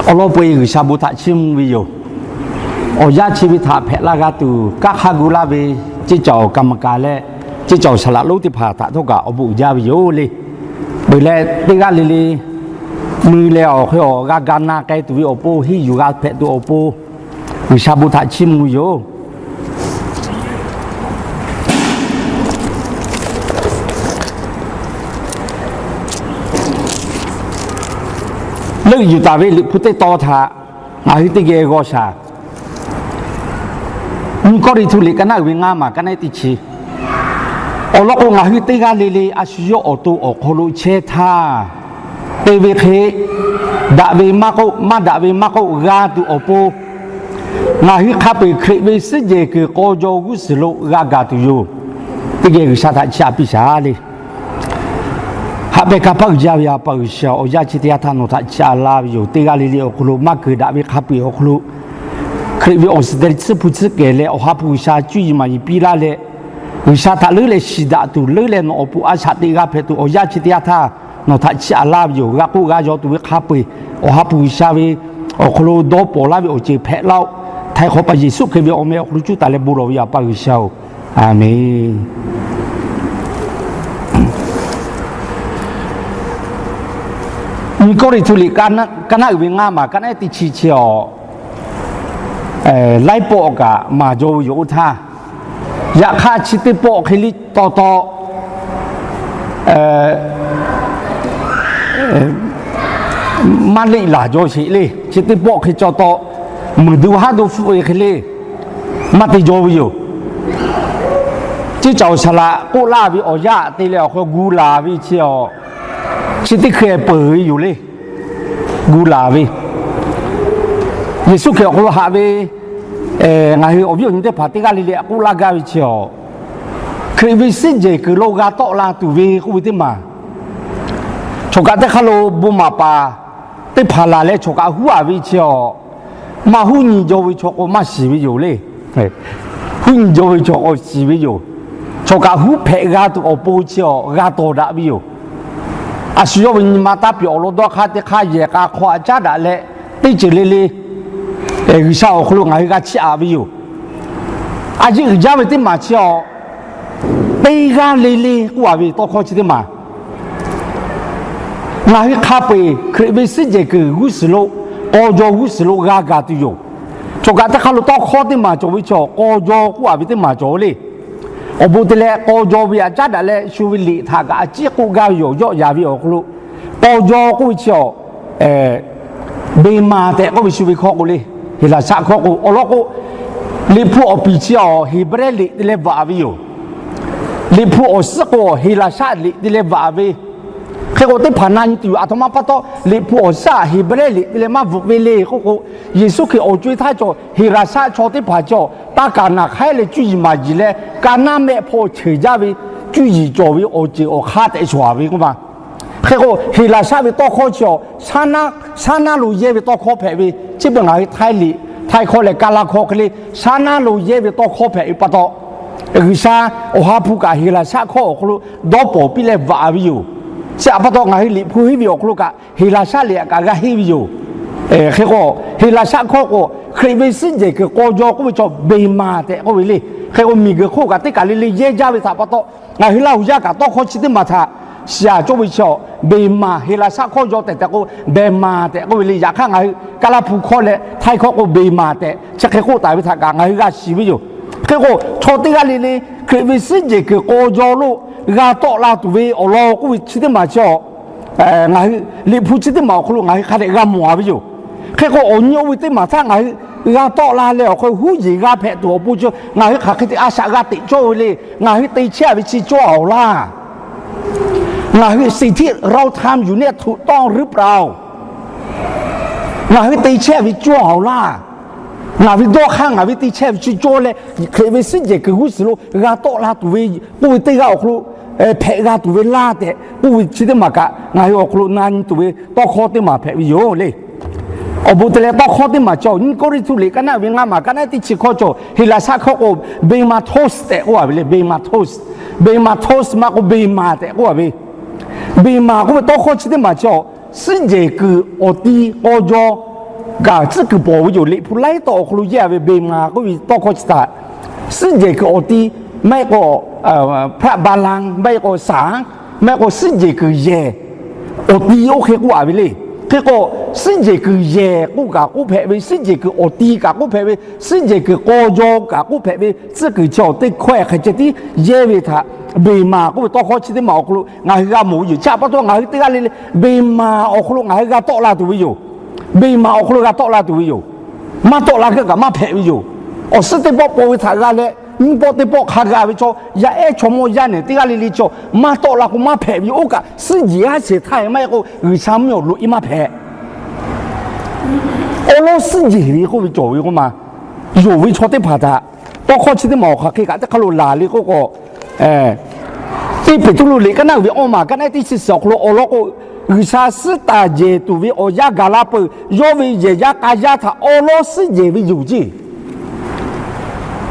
Awˬ lawn peu-eˬ G'uiˬsha bon htaꞈ chiˇ mvuh ve yoˬ. Awˬ yanˇ chi ve htaꞈ hpehꞈ laˇ g'a tuˬ, kanˉ hk'aˇ gu laˇ ve ceˇ cawˬ kaˍ maˍ kaˍ leh, ceˇ cawˬ saˍ laꞈ lonˉ teˇ hpaˍ htaꞈ htawˇ kaꞈ awˬ bon uiˍ jaˇ ve yoˬ le. Peuˬ leh teˇ g'aˇ le le mui leh awˬ hk'e awˬ g'a ga na k'ai tuˬ ve awˬ pon, henˇ yuˬ g'a hpehꞈ tuˬ awˬ pon, G'uiˬsha bon htaꞈ chiˇ mvuh ve yoˬ. Leuˆ yuˬ taˍ ve Liꞈ hpu teˇ tawn htaꞈ ngaˬ hui teˇ geh g'aw shaˍ. Nyiˇ Kawˇrenˍhtuˆ liꞈ ka naˆ uiˍ ve ngaˇ maˬ ka naˆ teˇ chi. Awˬ lawn k'o, ngaˬ hui teˇ g'aˇ le le a shu yawˇ awˬ to awˬ hk'aw lo chehˇ htaˇ, te ve hk'e, daꞈ ve maˇ k'oˆ, maˇ daꞈ ve maˇ k'oˆ, g'a tuˬ awˬ pon, ngaˬ hui hk'a peu-eˬ Hkriꞈ ve suhˉ jehˬ kuiˬ k'aw jaw g'uˇ suhˍ lo g'a gaˬ tuˬ yoˬ. Teˇ geh G'uiˬsha htaꞈ chiˇ aꞈ piˇ shaˍ le. Haꞈ pehˇ kanˇ paˆ uiˍ jaˇ ve A pa G'uiˬsha, awˬ yanˇ chi teˇ yanˇ htaˇ nawˬ htaꞈ chiˇ aꞈ laˇ ve yoˬ. Teˇ g'aˇ le le awˬ hk'aw lo maˇ keunˍ daꞈ ve hk'a peu-eˬ awˬ hk'aw lo, Hkriꞈ ve awˬ suhˍ te tsuhˇ hpu tsuhˇ kehˬ leh Awˬ ha hpu G'uiˬsha cuˇ yiˍ maˍ yiˍ piˇ laˇ leh, G'uiˬsha htaꞈ leuˉ leh shiˍ daꞈ tuˬ, leuˉ leh nawˬ awˬ pon a shaꞈ teꞈ g'a hpehꞈ tuˬ, awˬ yanˇ chi teˇ yanˇ htaˇ nawˬ htaꞈ chiˇ aꞈ laˇ ve yoˬ. G'a k'oˆ g'a yaw tuˬ ve hk'a peu-eˬ Awˬ ha hpu G'uiˬsha ve awˬ hk'aw lo dawˇ pawnˍ laˇ ve awˬ ceuˬ hpehꞈ laˇ-oˆ. Htaiˍ hk'awꞈ pa Yeˍsuˆ Hkriꞈ ve awˬ meh awˬ hk'aw lo cuˇ taˍ leh bon lawˬ ve yoˬ, A pa G'uiˬsha-oˬ. Aˍmenˍ. Nyiˇ Kawˇrenˍhtuˆ liꞈ ka naˆ uiˍ ve ngaˇ maˬ ka naˆ teˇ chi chi awˬ, laiˉ pawˆ kaꞈ maˍ jaw ve yoˬ oˇ htaˇ, yaꞈ hk'aˇ chi teˇ pawˆ hk'e le taw taw maˇ leˆ laˬ jaw sheˍ le. Chi teˇ pawˆ hk'e taw taw, meuˬ duˬ haˉ duˬ hpfuhˆ ve hk'e le maˇ te jaw ve yoˬ. Ceˇ caoˬ saˍ laꞈ k'oˆ laˇ ve awˬ yanˇ te leh awˬ hk'aw gu laˬ ve chi awˬ, chi teˇ hkeh peuˬ ve yoˬ le. Gu laˬ ve, Yeˍsuˆ Hkriꞈ awˬ hk'aw lo haꞈ ve, ngaˬ hui awˬ viˉ awˬ nyi teˇ hpaˍ teˇ g'aˇ le le a k'oˆ laˇ gaˇ ve chi awˬ, Hkriꞈ ve suhˉ jehˬ kuiˬ lo g'a tawˆ la tuˬ ve k'oˆ ve teˇ maˬ, chaw kaꞈ teˇ hk'aˇ lo bon maˍ paˍ teˇ hpaˍ laˬ leh chaw kaꞈ huˉ aˍ ve chi awˬ, maˇ huˉ nyi jaw ve chaw k'o maˇ shiˍ ve yoˬ le. Huˉ nyi jaw ve chaw k'o shiˍ ve yoˬ. Chaw kaꞈ huˉ hpehꞈ g'a tuˬ awˬ pon chi awˬ g'a tawˍ daꞈ ve yoˬ. A shu yawˇ ve nyi ma taˇ pyawˬ awˬ lawn dawˇ hk'aˇ teˇ hk'aˇ yehˬ k'a hk'aw a caˉ daꞈ leh, teˇ ceuˬ le le G'uiˬsha awˬ hk'aw lo ngaˬ hui g'a chiˇ aꞈ ve yoˬ. A yeˇ uiˍ jaˇ ve teˇ maˬ chi awˬ, teˇ g'aˇ le le k'oˆ a ve tawˇ hkawˇ chi teˇ maˬ, ngaˬ hui hk'a peu-eˬ Hkriꞈ ve suhˉ jehˬ kuiˬ g'uˇ suhˍ lo, k'aw jaw g'uˇ suhˍ lo g'a gaˬ tuˬ yoˬ. Chaw kaꞈ teˇ hk'aˇ lo tawˇ hkawˇ teˇ maˬ cawˬ ve chi awˬ k'aw jaw k'oˆ a ve teˇ maˬ cawˬ le. Awˬ bon te leh k'aw jaw ve a caˉ daꞈ leh shu ve liꞈ htaꞈ kaꞈ a ciˉ k'oˆ gaˇ ve yoˬ. Yawˆ yan ve awˬ hk'aw lo k'aw jaw k'oˆ ve chi awˬ, bema tehꞈ k'oˆ ve shu ve hkawˇ k'o le. Heˍlaˍsaˆ hkawˇ k'o awˬ lawn k'o, Liꞈ hpu awˬ piˍ chi awˬ Heˍbrehˇ liꞈ te leh vaꞈ ve yoˬ. Liꞈ hpu awˬ suhˉ k'o Heˍlaˍsaˆ liꞈ te leh vaꞈ ve. Hk'e k'o teˇ hpaˍ na nyi tuˬ yoˬ. Aˬ htoꞈ ma pa taw Liꞈ hpu awˬ suhˉ Heˍbrehˇ liꞈ te leh maˇ bvuhꞈ ve le k'oˆ k'o, Yeˍsuˆ Hkriꞈ awˬ co-e htaˇ cawˬ Heˍlaˍsaˆ chaw teˇ hpaˍ cawˬ taˇ kaˍ naˬ hk'aiˉ leh cuˇ yiˍ maˍ yiˍ leh ka naˇ mehˆ hpawˇ cheuˬ jaˇ ve cuˇ yiˍ cawˬ ve awˬ ceuˬ awˬ hk'aˇ tehꞈ shawˍ ve k'oˆ ma. Hk'e k'o Heˍlaˍsaˆ ve tawˇ hkawˇ chi awˬ, saˉ naˉ lo yehˇ ve tawˇ hkawˇ hpehꞈ ve, chi beuꞈ ngaˬ hui Htaiˇ liꞈ, Htaiˇ hkawˇ leh Kaˇlaˇ hkawˇ hk'e le saˉ naˉ lo yehˇ ve tawˇ hkawˇ hpehꞈ ve pa taw, G'uiˬsha awˬ ha hpu kaꞈ Heˍlaˍsaˆ hkawˇ awˬ hk'aw lo dawˇ pawnˍ piˇ leh vaꞈ ve yoˬ. Chi htaꞈ pa taw ngaˬ hui Liꞈ hpu henˇ ve awˬ hk'aw lo kaꞈ Heˍlaˍsaˆ liꞈ kaꞈ g'a henˇ ve yoˬ. Hk'e k'o Heˍlaˍsaˆ hkawˇ k'o Hkriꞈ ve suhˉ jehˬ kuiˬ k'aw jaw k'oˆ ve chaw bema tehꞈ k'oˆ ve le. Hk'e k'o miˬguiˬ hk'oˆ kaꞈ teˇ kaˬ le le yehˇ jaˇ ve htaꞈ pa taw, ngaˬ hui Laˇ huˍ yaˇ kaꞈ tawˇ hkawˇ chi teˇ maˬ htaꞈ shiˍ aꞈ cawˇ ve chi awˬ, bema, Heˍlaˍsaˆ hkawˇ jaw tehꞈ tehꞈ k'o bema tehꞈ k'oˆ ve le. Yaꞈ hk'aˇ ngaˬ hui Kaˇlaˇ hpu hkawˇ leh Htaiˇ hkawˇ k'o bema tehꞈ chi hk'e k'oˆ taˍ ve htaꞈ kaꞈ ngaˬ hui g'a shiˍ ve yoˬ. Hk'e k'o chaw teˇ g'aˇ le le Hkriꞈ ve suhˉ jehˬ kuiˬ k'aw jaw lo g'a tawˆ la tuˬ ve awˬ lawn k'oˆ ve chi teˇ maˬ chi awˬ, ngaˬ hui Liꞈ hpu chi teˇ maˬ awˬ hk'aw lo ngaˬ hui hk'a dehꞈ g'a mawˬ a ve yoˬ. Hk'e k'o awˬ nyi oˇ ve teˇ maˬ htaˇ ngaˬ hui g'a tawˆ la leh awˬ hk'aw huˉ yeˬ g'a hpehꞈ tuˬ awˬ pon chi ngaˬ hui hk'aˬ hk'e te a shaꞈ g'a teꞈ cawˇ ve le. Ngaˬ hui te chehˇ a ve chi cawˇ a awˬ laˇ. Ngaˬ hui สิทธิเราทำอยู่เนี่ยถูกต้องหรือเปล่า? Ngaˬ hui te chehˇ a ve cawˇ a awˬ laˇ. Ngaˬ ve dawˇ hk'aˇ ngaˬ ve te chehˇ a ve chi cawˇ leh Hkriꞈ ve suhˉ jehˬ kuiˬ g'uˇ suhˍ lo g'a tawˆ la tuˬ ve k'oˆ ve teˇ g'aˇ awˬ hk'aw lo hpehꞈ g'a tuˬ ve laˇ tehꞈ k'oˆ ve chi teˇ maˬ kaꞈ ngaˬ hui awˬ hk'aw lo na nyi tuˬ ve tawˇ hkawˇ teˇ maˬ hpehꞈ ve yoˬ le. Awˬ bon te leh tawˇ hkawˇ teˇ maˬ cawˬ, Nyiˇ Kawˇrenˍhtuˆ liꞈ ka naˆ ve ngaˇ maˬ ka naˆ teˇ chi hkawˇ cawˬ, Heˍlaˍsaˆ hkawˇ k'o bema tos tehꞈ k'oˆ a ve le. Bema tos, bema tos maˇ k'o bema tehꞈ k'oˆ a ve. Bema k'oˆ ve tawˇ hkawˇ chi teˇ maˬ cawˬ, suhˉ jehˬ kuiˬ awˬ ti k'aw jaw kaꞈ tcuhˉ kuiˬ pawˍ ve yoˬ. Liꞈ hpu laiˉ tawˆ awˬ hk'aw lo yehˇ ve beˬ maˍ k'oˆ ve tawˇ hkawˇ chi htaꞈ, suhˉ jehˬ kuiˬ awˬ ti, maˇ heˆ k'o พระบัลลังก์, maˇ heˆ k'o ศาล, maˇ heˆ k'o suhˉ jehˬ kuiˬ yehˬ awˬ ti oˇ hk'e k'oˆ a ve le. Hk'e k'o, suhˉ jehˬ kuiˬ yehˬ k'oˆ kaꞈ k'oˆ hpehꞈ ve, suhˉ jehˬ kuiˬ awˬ ti kaꞈ k'oˆ hpehꞈ ve, suhˉ jehˬ kuiˬ k'aw jaw kaꞈ k'oˆ hpehꞈ ve, tcuhˉ kuiˬ chi awˬ teˇ hkawˇ hk'e ceh tiˉ yehˇ ve htaꞈ, beˬ maˍ k'oˆ ve tawˇ hkawˇ chi teˇ maˬ awˬ hk'aw lo ngaˬ hui g'a mawˬ ve yoˬ. Chi pa taw ngaˬ hui teˇ g'aˇ le le beˬ maˍ awˬ hk'aw lo ngaˬ hui g'a tawˆ la tuˬ ve yoˬ. Beˬ maˍ awˬ hk'aw lo g'a tawˆ la tuˬ ve yoˬ. Maˇ tawˆ la kaꞈ maˇ hpehꞈ ve yoˬ. Awˬ suhˉ teˇ pawˆ paw ve htaꞈ g'a leh, nyiˇ pawˆ teˇ pawˆ hk'a g'a ve chaw, yaˇ ehˉ chaw mawˇ yaˇ nehˬ teˇ g'aˇ le le chaw, maˇ tawˆ la k'o maˇ hpehꞈ ve yoˬ. Oˇ kaꞈ suhˉ jehˬ haˉ shehˍ htaˇ maˇ heˆ k'o, G'uiˬsha mvuhˇ miˬ awˬ loꞈ e maˇ hpehꞈ. Awˉ lawˉ suhˉ jehˬ ve k'oˆ ve cawˬ ve k'oˆ ma, yonˍ ve chaw teˇ hpaˍ htaꞈ tawˇ hkawˇ chi teˇ maˬ awˬ hk'aˬ hk'e kaꞈ teˇ hk'aˇ lo laˬ le k'oˆ k'o, Eˇpeˍtruˆ liꞈ kaˉ naˆ ve awˇ maˬ kaˉ naˆ teˇ chi suhˍ awˬ hk'aw lo awˬ lawn k'o, G'uiˬsha suhˉ taˍ jehˬ tuˬ ve awˬ yanˇ gaˬ la peuˬ. Yawˇ ve yehˬ yaˇ k'a yaˇ htaꞈ awˉ lawˉ suhˉ jehˬ ve yoˬ ceˇ.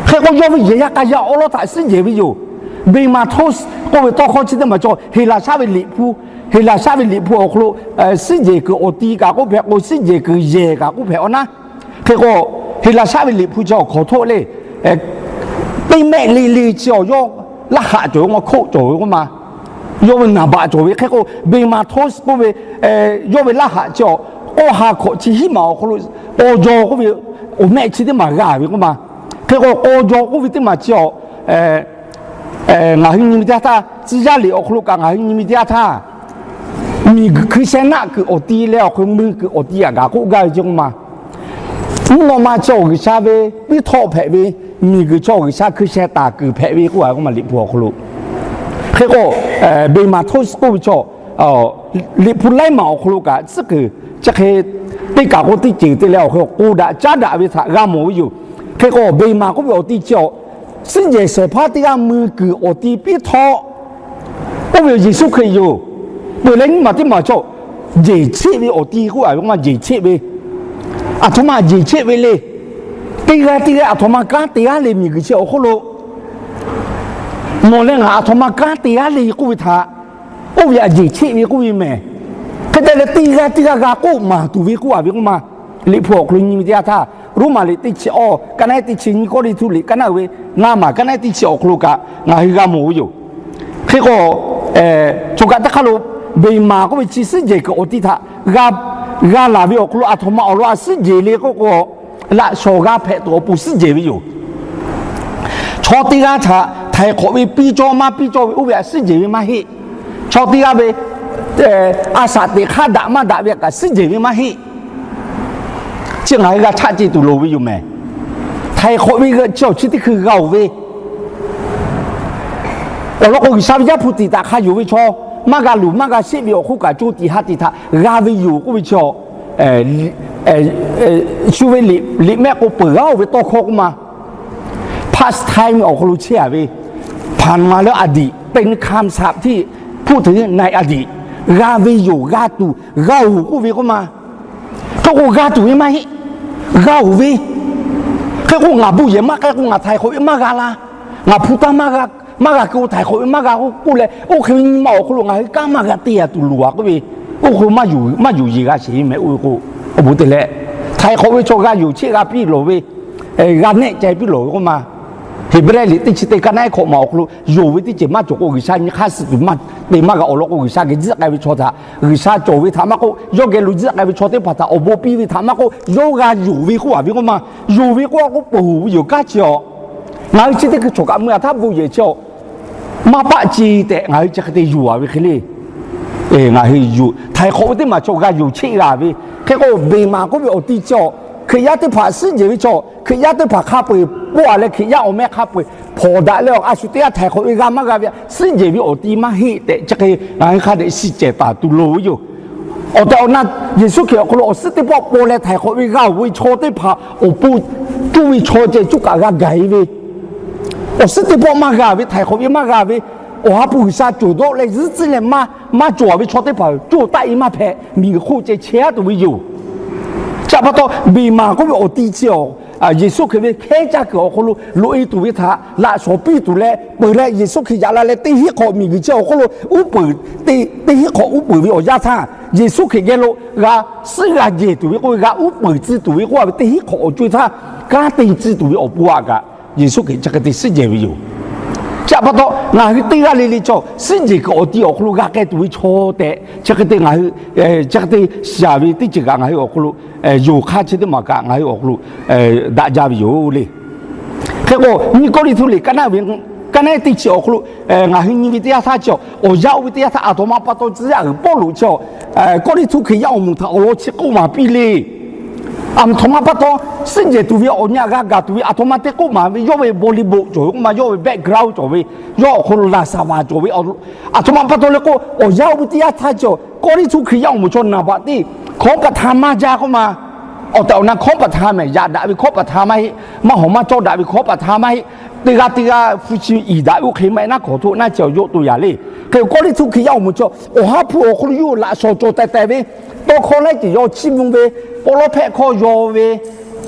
Hk'e k'o, yawˇ ve yehˬ yaˇ k'a yaˇ awˉ lawˉ htaꞈ suhˉ jehˬ ve yoˬ. Beˬ maˍ htoˇ k'oˆ ve tawˇ hkawˇ chi teˇ maˬ cawˬ, Heˍlaˍsaˆ ve liꞈ hpu, Heˍlaˍsaˆ ve liꞈ hpu awˬ hk'aw lo suhˉ jehˬ kuiˬ awˬ ti kaꞈ k'oˆ hpehꞈ k'o, suhˉ jehˬ kuiˬ yehˬ kaꞈ k'oˆ hpehꞈ awˬ naˉ. Hk'e k'o, Heˍlaˍsaˆ ve liꞈ hpu chi awˬ hk'aw htoˆ le, teˇ mehˆ le le chi awˬ yawˇ laˇ haꞈ cawˬ ve k'o, hk'oˆ cawˬ ve k'oˆ ma, yawˇ ve naˍ baꞈ cawˬ ve. Hk'e k'o, beˬ maˍ htoˇ k'oˆ ve yawˇ ve laˇ haꞈ chi awˬ k'awˇ ha hkawꞈ chi hiˉ maˬ awˬ hk'aw lo k'aw jaw k'oˆ ve awˬ mehˆ chi teˇ maˬ g'a ve k'oˆ ma. Hk'e k'o, k'aw jaw k'oˆ ve teˇ maˬ chi awˬ ngaˬ hui nyi ve teˇ yanˇ htaˇ, tcuh yaˇ liꞈ awˬ hk'aw lo kaꞈ ngaˬ hui nyi ve teˇ yanˇ htaˇ, miˬguiˬ hkui sheh naˆ kuiˬ awˬ ti leh awˬ hk'e mui kuiˬ awˬ ti aꞈ gaˬ k'oˆ gaˇ ve ceˇ k'oˆ ma. Mvuhˇ naw ma chi awˬ G'uiˬsha ve piˇ htawˆ hpehꞈ ve, miˬguiˬ chi awˬ G'uiˬsha hkui sheh taˍ kuiˬ hpehꞈ ve k'oˆ a k'oˆ ma liꞈ hpu awˬ hk'aw lo. Hk'e k'o, beˬ maˍ htoˇ k'oˆ ve chaw, liꞈ hpu laiˉ maˬ awˬ hk'aw lo kaꞈ tcuhˉ kuiˬ chi hk'e teˇ kaꞈ k'o teˇ ceuˬ te leh awˬ hk'e k'oˆ daꞈ caˉ daꞈ ve htaꞈ g'a mawˬ ve yoˬ. Hk'e k'o, beˬ maˍ k'oˆ ve awˬ ti chi awˬ suhˉ jehˬ shehˍ hpaˇ teˇ g'aˇ mui kuiˬ awˬ ti piˇ htawˆ k'oˆ ve yoˬ. Yeˍsuˆ Hkriꞈ yoˬ. Peuˬ leh nyiˇ maˬ teˇ maˬ chaw, jeˬ cheˆ ve awˬ ti k'oˆ a ve k'oˆ ma, jeˬ cheˆ ve, aˬ htoꞈ ma jeˬ cheˆ ve le. Teˇ g'aˇ teˇ g'aˇ aˬ htoꞈ ma kanˉ te g'aˇ le miˬguiˬ chi awˬ hk'oˆ lo nawˬ leh ngaˬ aˬ htoꞈ ma kanˉ te g'aˇ le k'oˆ ve htaꞈ, oˇ ve aꞈ jeˬ cheˆ ve k'oˆ ve mehˍ. Hk'e te leh teˇ g'aˇ teˇ g'aˇ g'a k'oˆ maˍ tuˬ ve k'oˆ a ve k'oˆ ma, liꞈ hpu awˬ hk'aw lo nyi ve teˇ yanˇ htaˇ, Roˉmaꞈ liꞈ teˇ chi awˇ kaˉ naˆ teˇ chi nyiˇ, Kawˇrenˍhtuˆ liꞈ kaˉ naˆ ve ngaˇ maˬ kaˉ naˆ teˇ chi awˬ hk'aw lo kaꞈ ngaˬ hui g'a mawˬ ve yoˬ. Hk'e k'o, chaw kaꞈ teˇ hk'aˇ lo beˬ maˍ k'oˆ ve chi suhˉ jehˬ kuiˬ awˬ ti htaꞈ g'a laˬ ve awˬ hk'aw lo aˬ htoꞈ ma awˬ lawn aˬ suhˉ jehˬ le k'oˆ k'o, laꞈ shawnˍ g'a hpehꞈ tuˬ awˬ pon suhˉ jehˬ ve yoˬ. Chaw teˇ g'aˇ htaꞈ htaiˍ hk'awꞈ ve piˇ cawˇ maˇ piˇ cawˇ ve oˇ ve aꞈ suhˉ jehˬ ve maˇ heˆ. Chaw teˇ g'aˇ ve a shaꞈ teꞈ hk'aˇ daꞈ maˇ daꞈ ve kaꞈ suhˉ jehˬ ve maˇ heˆ. Chi ngaˬ hui g'a chaˆ ce tuˬ loˍ ve yoˬ mehˍ. Htaiˍ hk'awꞈ ve chi awˬ chi teˇ hkui g'a oˬ ve awˬ lawn k'o, G'uiˬsha ve Yaˇ hpu tiꞈ taꞈ hk'a yonˍ ve chaw, maˇ g'a luˬ maˇ g'a sheˆ ve awˬ hk'oˆ kaꞈ co tiꞈ ha tiꞈ htaꞈ g'a ve yoˬ k'oˆ ve chi, shu ve liꞈ mehˆ k'o peuˬ g'aˇ oˬ ve tawˇ hkawˇ k'oˆ ma, past time awˬ hk'aw lo chehˇ a ve, ผ่านมาแล้ว อดีต เป็นคำศัพท์ที่พูดถึงในอดีต g'a ve yoˬ, g'a tuˬ, g'a oˬ k'oˆ ve k'oˆ ma. Hk'e k'o g'a tuˬ ve maˇ heˆ, g'a oˬ ve. Hk'e k'o ngaˬ bon yehˬ maˇ k'ai k'o ngaˬ htaiˍ hk'awꞈ ve maˇ g'a la, ngaˬ hpu taˇ maˇ g'a keu htaiˍ hk'awꞈ ve maˇ g'a k'oˆ leh, oˇ hk'e ve nyi ma awˬ hk'aw lo ngaˬ hui kanˉ maˇ g'a te a tuˬ loˍ a k'oˆ ve, oˇ hk'e maˇ yonˍ yeˬ g'a sheˍ ve mehˍ oˇ ve k'o, awˬ bon te leh, htaiˍ hk'awꞈ ve chaw g'a yonˍ cheˆ g'a piˇ lawˬ ve, g'a nehˆ ceh piˇ lawˬ ve k'oˆ ma. Heˍbrehˇ liꞈ teˇ chi teˇ kaˉ naˆ hkawꞈ ma awˬ hk'aw lo yonˍ ve teˇ ceuˬ maˇ cawˬ k'o, G'uiˬsha nyi hk'aˇ suh tuˬ maˇ te maˇ g'a awˬ lawn k'o, G'uiˬsha geh tzuhˆ k'ai ve chaw htaꞈ, G'uiˬsha cawˬ ve htaꞈ maˇ k'oˆ, yawˇ geh lo tzuhˆ k'ai ve chaw teˇ hpaˍ htaꞈ awˬ bon piˇ ve htaꞈ maˇ k'oˆ, yawˇ g'a yonˍ ve k'oˆ a ve k'oˆ ma. Yonˍ ve k'oˆ a k'o peuˬ ve yoˬ kanˉ chi awˬ. Ngaˬ hui chi teˇ hkui chaw kaꞈ mui a htaˇ bon yehˬ chi awˬ maˇ paˆ ce tehꞈ ngaˬ hui chi hk'e te yonˍ a ve hk'e le. Ngaˬ hui htaiˍ hk'awꞈ ve teˇ maˬ chaw g'a yonˍ cheˆ g'a ve. Hk'e k'o beˬ maˍ k'oˆ ve awˬ ti chi awˬ, Hkriꞈ yaˇ teˇ hpaˍ suhˉ jehˬ ve chaw, Hkriꞈ yaˇ teˇ hpaˍ hk'a peu-eˬ pawˆ a leh Hkriꞈ yaˇ awˬ meh hk'a peu-eˬ hpawnˬ daꞈ leh awˬ a shu teˇ g'aˇ htaiˍ hk'awꞈ ve g'a maˇ g'a ve suhˉ jehˬ ve awˬ ti maˇ heˆ tehꞈ chi hk'e ngaˬ hui hk'a dehꞈ shiˍ cehˬ taˍ tuˬ loˍ ve yoˬ. Awˬ tehˬ awˬ na Yeˍsuˆ Hkriꞈ awˬ hk'aw lo awˬ suhˉ teˇ pawˆ paw leh htaiˍ hk'awꞈ ve g'a oˬ ve chaw teˇ hpaˍ awˬ pon, cuˇ ve chaw ceh cuˇ kaꞈ g'a gaˬ e ve, awˬ suhˉ teˇ pawˆ maˇ g'a ve, htaiˍ hk'awꞈ ve maˇ g'a ve, awˬ ha hpu G'uiˬsha cawˬ dawˆ leh zuhˇ tcuhˉ leh maˇ cawˬ ve chaw teˇ hpaˍ cawˬ taˆ e maˇ hpehꞈ, miˬguiˬ hk'oˆ ceh chehˇ a tuˬ ve yoˬ. Chi pa taw beˬ maˍ k'oˆ ve awˬ ti chi awˬ, Yeˍsuˆ Hkriꞈ ve hkehˉ caˇ kuiˬ awˬ hk'aw lo loꞈ e tuˬ ve htaꞈ laꞈ shawnˍ piˇ tuˬ leh peuˬ leh, Yeˍsuˆ Hkriꞈ yaꞈ la leh teˇ hinˉ hk'awꞈ miˬguiˬ chi awˬ hk'oˆ lo uˉ peunˍ, teˇ hinˉ hk'awꞈ uˉ peunˍ ve awˬ yanˇ htaˇ, Yeˍsuˆ Hkriꞈ geh lo g'a suhˉ g'a jehˬ tuˬ ve k'oˆ ve, g'a uˉ peunˍ tcuh tuˬ ve k'oˆ a ve teˇ hinˉ hk'awꞈ awˬ co-e htaˇ, kanˉ te tcuh tuˬ ve awˬ pon aꞈ kaꞈ Yeˍsuˆ Hkriꞈ chi hk'e te suhˉ jehˬ ve yoˬ. Chi htaꞈ pa taw ngaˬ hui teˇ g'aˇ le le chaw suhˉ jehˬ kuiˬ awˬ ti awˬ hk'aw lo g'a k'ai tuˬ ve chaw tehꞈ chi hk'e te ngaˬ hui, chi hk'e te shiˍ ve teˇ ceuˬ kaꞈ ngaˬ hui awˬ hk'aw lo, yonˍ hk'aˇ chi teˇ maˬ kaꞈ ngaˬ hui awˬ hk'aw lo daꞈ jaˇ ve yoˬ le. Hk'e k'o, nyi Kawˇrenˍhtuˆ liꞈ ka naˉ ve, ka naˉ teˇ chi awˬ hk'aw lo ngaˬ hui nyi ve teˇ yanˇ htaˇ chi, awˬ yanˇ oˇ ve teˇ yanˇ htaˇ aˬ htoꞈ ma pa taw tcuh yaˇ uiˍ Pawˇluꞈ chi, Kawˇrenˍhtuˆ Hkriꞈ yaˇ awˬ moˍ htaꞈ awˬ lawn chi k'oˆ maˍ piˇ le. Aˬ htoꞈ ma pa taw suhˉ jehˬ tuˬ ve awˬ nyi g'a gaˬ tuˬ ve aˬ htoꞈ ma te k'oˆ maˍ ve, yawˇ ve baw liˇ boꞈ cawˬ ve k'oˆ ma, yawˇ ve background cawˬ ve, yawˇ awˬ hk'aw lo laˍ saˍ vaˍ cawˬ ve, aˬ htoꞈ ma pa taw le k'o, awˬ yanˇ oˇ ve teˇ yanˇ htaˇ chi, Kawˇrenˍhtuˆ Hkriꞈ yaˇ awˬ moˍ chaw naˍ baꞈ teˇ hkawˉ paˍ htaˇ maˇ jaˇ k'oˆ ma. Awˬ tehˬ awˬ na hkawˉ paˍ htaˇ mehˍ yaꞈ daꞈ ve hkawˉ paˍ htaˇ maˇ heˆ, maˇ hawˍ maˇ cawˇ daꞈ ve hkawˉ paˍ htaˇ maˇ heˆ, teˇ g'aˇ teˇ g'aˇ hpu chi iˍ daꞈ ve oˇ hk'e maˇ heˆ naˉ hkawˍ htoˆ naˉ chi awˬ yawˇ to yaˍ le. Hk'e Kawˇrenˍhtuˆ Hkriꞈ yaˇ awˬ moˍ chaw awˬ haˉ hpu awˬ hk'aw lo yawˇ laꞈ shawnˍ cawˬ teh teh ve, tawˇ hkawˇ laiˉ ceuˬ yaw chiˇ mvuh ve, k'aw lawˉ hpehˆ hkawˇ yaw ve,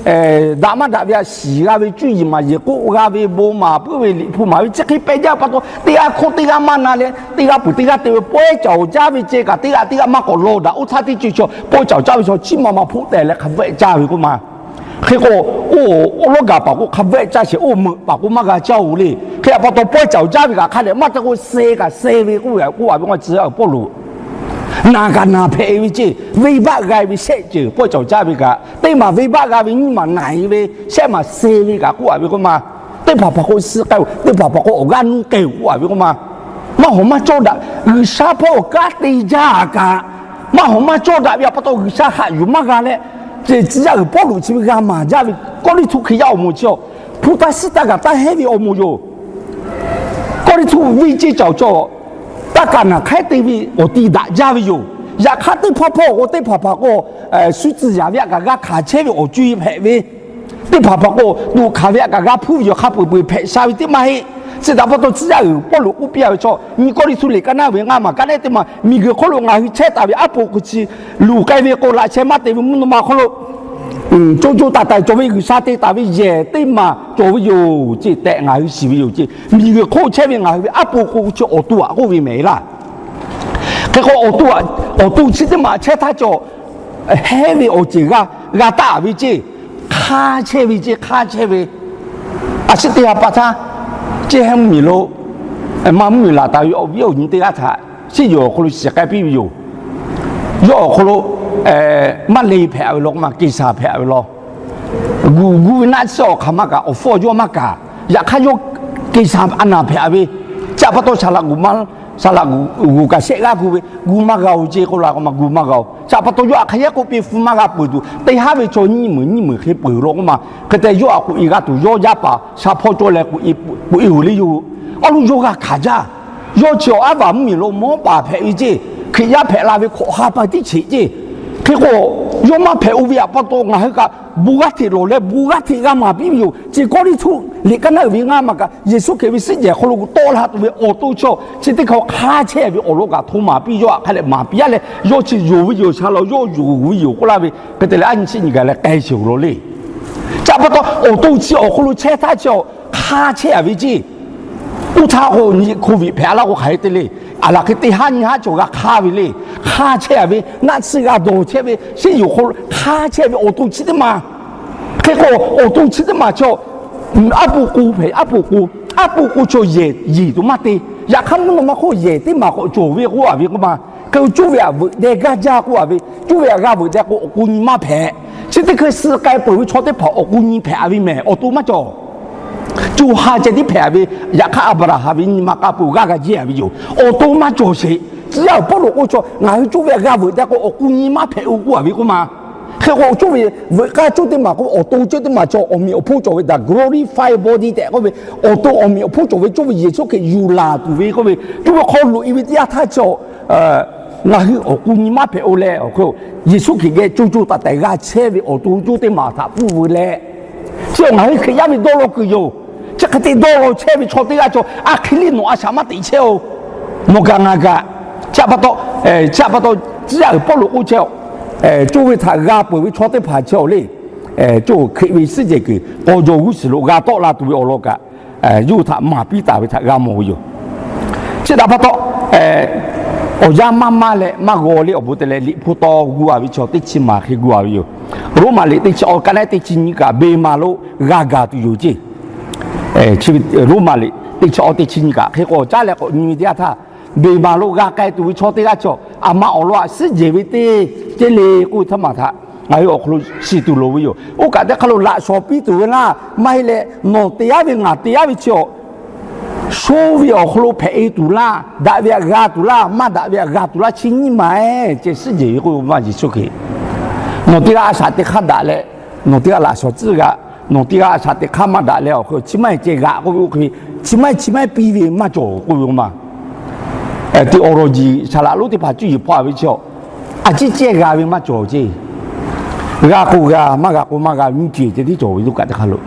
daꞈ maˇ daꞈ ve a shiˍ g'a ve, cuˇ yiˍ maˍ yiˍ k'oˆ g'a ve, bon maˍ puiˉ ve, liꞈ hpu maˍ ve, chi hk'e pehˇ jaˇ pa taw teˇ g'aˇ hk'oˆ teˇ g'aˇ maˇ na leh, teˇ g'aˇ peuˬ teˇ g'aˇ te ve pawehˇ caˍ awˬ caˇ ve ceh kaꞈ, teˇ g'aˇ teˇ g'aˇ maˇ k'awꞈ law daꞈ. Oˇ htaˇ teˇ ceuˬ chaw pawehˇ caˍ awˬ caˇ ve chaw chiˇ ma ma hpoˆ tehˬ leh hk'a vehˆ caˇ ve k'oˆ ma. Hk'e k'o, oˇ lawˉ gaˬ paˍ k'o hk'a vehˆ caˇ sheˍ, oˇ meuꞈ paˍ k'o maˇ g'a caˇ oˬ le. Hk'e pa taw pawehˇ caˍ awˬ caˇ ve kaꞈ hk'a dehꞈ maˇ te k'o, suh kaꞈ suh ve k'oˆ ve k'oˆ a ve k'o, tcuh yaˇ uiˍ Pawˇluꞈ naˬ kaꞈ naˬ hpehꞈ ve ceˇ, venˇbaˆ g'a ve shehˆ ceuˬ pawehˇ caˍ awˬ caˇ ve kaꞈ, teˇ maˬ venˇbaˆ g'a ve, nyiˇ maˬ naˬ ve, shehˆ maˬ suh ve kaꞈ k'oˆ a ve k'oˆ ma. Teˇ hpaˍ hpaˍ k'o suh k'ai-o, teˇ hpaˍ hpaˍ k'o awˬ g'aˇ nuˇ k'ai-o k'oˆ a ve k'oˆ ma. Maˇ hawˍ maˇ cawˇ daꞈ, G'uiˬsha hpawˇ kanˉ te jaˇ kaꞈ, maˇ hawˍ maˇ cawˇ daꞈ ve pa taw G'uiˬsha haꞈ yuˬ maˇ g'a leh, tcuh yaˇ uiˍ Pawˇluꞈ chi ve g'a maˍ jaˇ ve, Kawˇrenˍhtuˆ Hkriꞈ yaˇ awˬ moˍ chi, hpu taˇ suhˉ taˇ gaˬ taˇ hehnˇ ve awˬ moˍ yoˬ. Kawˇrenˍhtuˆ venˇ ceˇ caˬ awˬ chaw taˇ kaˍ naˬ hk'aiˉ te ve awˬ ti daꞈ jaˇ ve yoˬ. Yaꞈ hk'aˇ teˇ hpawˇ hpawˇ k'o teˇ hpaˍ hpaˍ k'o, shu tcuh yaˍ ve aꞈ kaꞈ g'a hkanˍ chehˇ ve awˬ co-e hpehꞈ ve, teˇ hpaˍ hpaˍ k'o, toꞈ hkanˍ ve aꞈ kaꞈ g'a hpuˇ ve yoˬ. Hk'a peu-eˬ peu-eˬ hpehꞈ sha ve teˇ maˇ heˆ. Chi htaꞈ pa taw tcuh yaˇ uiˍ Pawˇluꞈ k'oˆ piˇ a ve chaw, nyi Kawˇrenˍhtuˆ liꞈ ka naˉ ve ngaˇ maˬ ka naˉ teˇ maˬ, miˬguiˬ hk'oˆ lo ngaˬ hui chehˇ taˍ ve aˉ po k'o chi luˬ k'ai ve k'o, laꞈ sheh maˇ te ve mvuhˇ naw ma hk'oˆ lo co co taiˍ taiˍ cawˬ ve, G'uiˬsha te taˍ ve yehˬ teˇ maˬ cawˬ ve yoˬ ceˇ tehꞈ ngaˬ hui shiˍ ve yoˬ ceˇ. Miˬguiˬ hk'oˆ chehˇ ve ngaˬ hui ve aˉ po k'o chi awˬ to aꞈ k'oˆ ve mehˍ laˇ. Hk'e k'o, awˬ to, awˬ to chi teˇ maˬ chehˇ htaˇ cawˬ, hehnˇ ve awˬ ceuˬ g'a, g'a taˆ ve ceˇ, hk'aˇ chehˇ ve ceˇ, hk'aˇ chehˇ ve. A shu teˇ ha pa htaˇ, ceˇ hehnˇ mvuhˇmiˬ lo, maˇ mvuhˇmiˬ laˬ taˍ ve awˬ viˉ awˬ nyi teˇ g'aˇ htaꞈ shinˉ yoˬ awˬ hk'aw lo shiˍ k'ai piˇ ve yoˬ. Yawˇ awˬ hk'aw lo maˇ le hpehꞈ ve law k'o, maˇ Keˍsaˍ hpehꞈ ve law, gu gu ve naˆ tsuhˇ awˬ hk'aˬ maˇ kaꞈ, awˬ hpfuhˇ yawˇ maˇ kaˍ. Yaꞈ hk'aˇ yawˇ Keˍsaˍ a naˬ hpehꞈ ve, chi htaꞈ pa taw saˍ laꞈ g'uˬ ma, saˍ laꞈ g'uˬ kaꞈ shehˆ g'aˇ gu ve, gu maˇ g'a-oˬ ceˇ k'oˆ la k'o maˇ gu maˇ g'a-oˬ. Chi htaꞈ pa taw yawˇ aꞈ hk'aˬ yehˉ k'oˆ piˇ hpu maˇ g'a peuˬ tuˬ, teˇ haˉ ve chaw nyiˇ meunˍ nyiˇ meunˍ hk'e peuˬ law k'oˆ ma. Hk'e te yawˇ aꞈ k'oꞈ e g'a tuˬ, yawˇ yaˇ paˍ sha hpawˇ cawˇ leh k'oꞈ e-oˬ le yoˬ. Awˬ lawn yawˇ g'a hkanˍ jaˇ. Yawˇ chi awˬ aˉ vaˬ mvuhˇmiˬ lo mawˉ paˍ hpehꞈ ve ceˇ, Hkriꞈ yaˇ hpehꞈ la ve hkawꞈ ha pa tiˉ cheꞈ ceˇ. Hk'e k'o, yawˇ maˇ hpehꞈ-o ve htaꞈ pa taw ngaˬ hui kaꞈ bon g'aˇ hteꞈ lawˬ leh bon g'aˇ hteꞈ g'a maˍ piˇ ve yoˬ. Chi Kawˇrenˍhtuˆ liꞈ ka naˉ uiˍ ve ngaˇ maˬ kaꞈ, Yeˍsuˆ Hkriꞈ ve suhˉ jehˬ hk'aw lo tawˆ la tuˬ ve awˬ to chaw chi teˇ hkawˇ hk'aˇ chehˇ ve awˬ lawn kaꞈ hto maˍ piˇ, yawˇ aꞈ hk'a leh maˍ piˇ-a leh, yawˇ chi yonˍ ve yoˬ, shaˍ laꞈ yawˇ yonˍ ve yoˬ k'oˆ laˇ ve, hk'e te leh a nyi chi nyi gaˬ leh k'ai sheˍ-oˬ law le. Chi htaꞈ pa taw awˬ to chi awˬ hk'aw lo chehˇ htaˇ chi hk'aˇ chehˇ-a ve ceˇ. Oˇ htaˇ k'o, nyi hk'oˇ viꞈ hpehꞈ-a laˇ k'o hk'aˬ hk'e te le. Aˬ laˬ hk'e teˇ haˉ nyi haˉ chaw g'a hk'aˇ ve le. Hk'aˇ chehˇ-a ve, naˆ tsuhˇ g'a dawˬ chehˇ ve, shinˉ yoˬ hk'aw lo hk'aˇ chehˇ ve awˬ to chi teˇ maˬ. Hk'e k'o, awˬ to chi teˇ maˬ chaw, aˉ po k'o hpehꞈ, aˉ po k'o, aˉ po k'o chaw yehˬ yeˬ tuˬ maˇ te. Yaꞈ hk'aˇ mvuhˇ naw ma hk'oˆ yehˬ teˇ maˬ k'awꞈ cawˬ ve k'oˆ-a ve k'oˆ ma. Hk'e k'o, coˇ ve aꞈ veuꞈ deh gaˇ jaˇ k'oˆ-a ve, coˇ ve aꞈ g'a veuꞈ deh k'o awˬ k'o nyi maˇ hpehꞈ. Chi teˇ hkui suh k'ai peuˬ ve chaw teˇ hpaˍ awˬ k'o nyi hpehꞈ-a ve mehˍ, awˬ to maˇ cawˬ. Co ha ceh tiˉ hpehꞈ ve, yaꞈ hk'aˇ Aˍbraˍhanˍ ve nyi ma k'a peu-eˬ g'aˇ g'a jehˇ-a ve yoˬ. Awˬ to maˇ cawˬ sheˍ. Tcuh yaˇ uiˍ Pawˇluꞈ k'oˆ chaw, ngaˬ hui coˇ ve aꞈ g'a veuꞈ deh k'o awˬ k'o nyi maˇ hpehꞈ-o k'oˆ-a ve k'oˆ ma. Hk'e k'o, coˇ ve veuꞈ k'aˇ coˇ teˇ maˬ k'o, awˬ to coˇ teˇ maˬ chaw awˬ meꞈ awˬ hponˇ cawˬ ve htaꞈ glorified body tehꞈ k'oˆ ve, awˬ to awˬ meꞈ awˬ hponˇ cawˬ ve coˇ ve Yeˍsuˆ Hkriꞈ yuˬ laˬ tuˬ ve k'oˆ ve, coˇ ve hk'aw loꞈ-e ve teˇ yanˇ htaˇ chaw ngaˬ hui awˬ k'o nyi maˇ hpehꞈ-o leh, Yeˍsuˆ Hkriꞈ geh co co taiˍ taiˍ g'a chehˇ ve awˬ to coˇ teˇ maˬ htaꞈ pfuhˇ veu leh, chi ngaˬ hui Hkriꞈ yaˇ ve dawˇ law kuiˬ yoˬ. Chi hk'e te dawˇ law chehˇ ve chaw teˇ g'aˇ chaw, a hk'e le nawˬ a shaꞈ maˇ teꞈ chehˇ-oˬ. Nawˬ kaꞈ ngaˬ kaꞈ, chi htaꞈ pa taw, chi htaꞈ pa taw tcuh yaˇ uiˍ Pawˇluꞈ k'oˆ chehˇ, coˇ ve htaꞈ g'a peuˬ ve chaw teˇ hpaˍ chehˇ-oˬ le. Coˇ Hkriꞈ ve suhˉ jehˬ kuiˬ k'aw jaw g'uˇ suhˍ lo g'a tawˆ la tuˬ ve awˬ lawn kaꞈ, yawˇ hui htaꞈ maˍ piˇ taˍ ve htaꞈ g'a mawˬ ve yoˬ. Chi htaꞈ pa taw, awˬ yanˇ maˇ maˇ leh maˇ g'aw le. Awˬ bon te leh Liꞈ hpu taw gu a ve chaw teˇ chi maˬ hk'e gu a ve yoˬ. Roˉmaꞈ liꞈ teˇ chi awˬ ka naˉ teˇ chi nyiˇ kaꞈ beˬ maˬ lo g'a gaˬ tuˬ yoˬ ceˇ. Chi Roˉmaꞈ liꞈ teˇ chi awˬ teˇ chi nyiˇ kaꞈ hk'e k'awꞈ caˉ leh k'awꞈ nyi ve teˇ yanˇ htaˇ, beˬ maˬ lo g'a k'ai tuˬ ve chaw teˇ g'aˇ chaw, aˬ ma awˬ lawn aꞈ suhˉ jehˬ ve teˇ ceuˬ le k'oˆ ve htaˇ maˬ htaꞈ ngaˬ hui awˬ hk'aw lo shiˍ tuˬ loˍ ve yoˬ. Oˇ kaꞈ teˇ hk'aˇ lo laꞈ shawnˍ piˇ tuˬ ve laˇ, maˇ heˆ leh nawˬ te aˉ ve ngaˬ te aˉ ve chi awˬ sho ve awˬ hk'aw lo hpehꞈ e tuˬ laˇ, daꞈ ve htaꞈ g'a tuˬ laˇ, maˇ daꞈ ve htaꞈ g'a tuˬ laˇ, chi nyiˇ maˬ ceh suhˉ jehˬ ve k'oˆ ve maˇ Yeˍsuˆ Hkriꞈ. Nawˬ teˇ g'aˇ a shaꞈ teꞈ hk'aˇ daꞈ leh, nawˬ teˇ g'aˇ laꞈ shawnˍ tcuhˉ g'a, nawˬ teˇ g'aˇ a shaꞈ teꞈ hk'aˇ maˇ daꞈ leh awˬ hk'aw lo chi maˇ heˆ ceh g'aꞈ k'oˆ ve oˇ hk'e ve, chi maˇ heˆ chi maˇ heˆ piˇ ve maˇ cawˬ k'oˆ ve maˇ. Theology saˍ laꞈ lonˉ teˇ hpaˍ cuˇ yiˍ hpaw a ve chi, a ciˉ cehˇ g'a ve maˇ cawˬ ceˇ. G'a k'o g'a, maˇ g'a k'o maˇ g'a ve nyiˇ ceuˬ ceh tiˉ cawˬ ve coˇ kaꞈ teˇ hk'aˇ lo.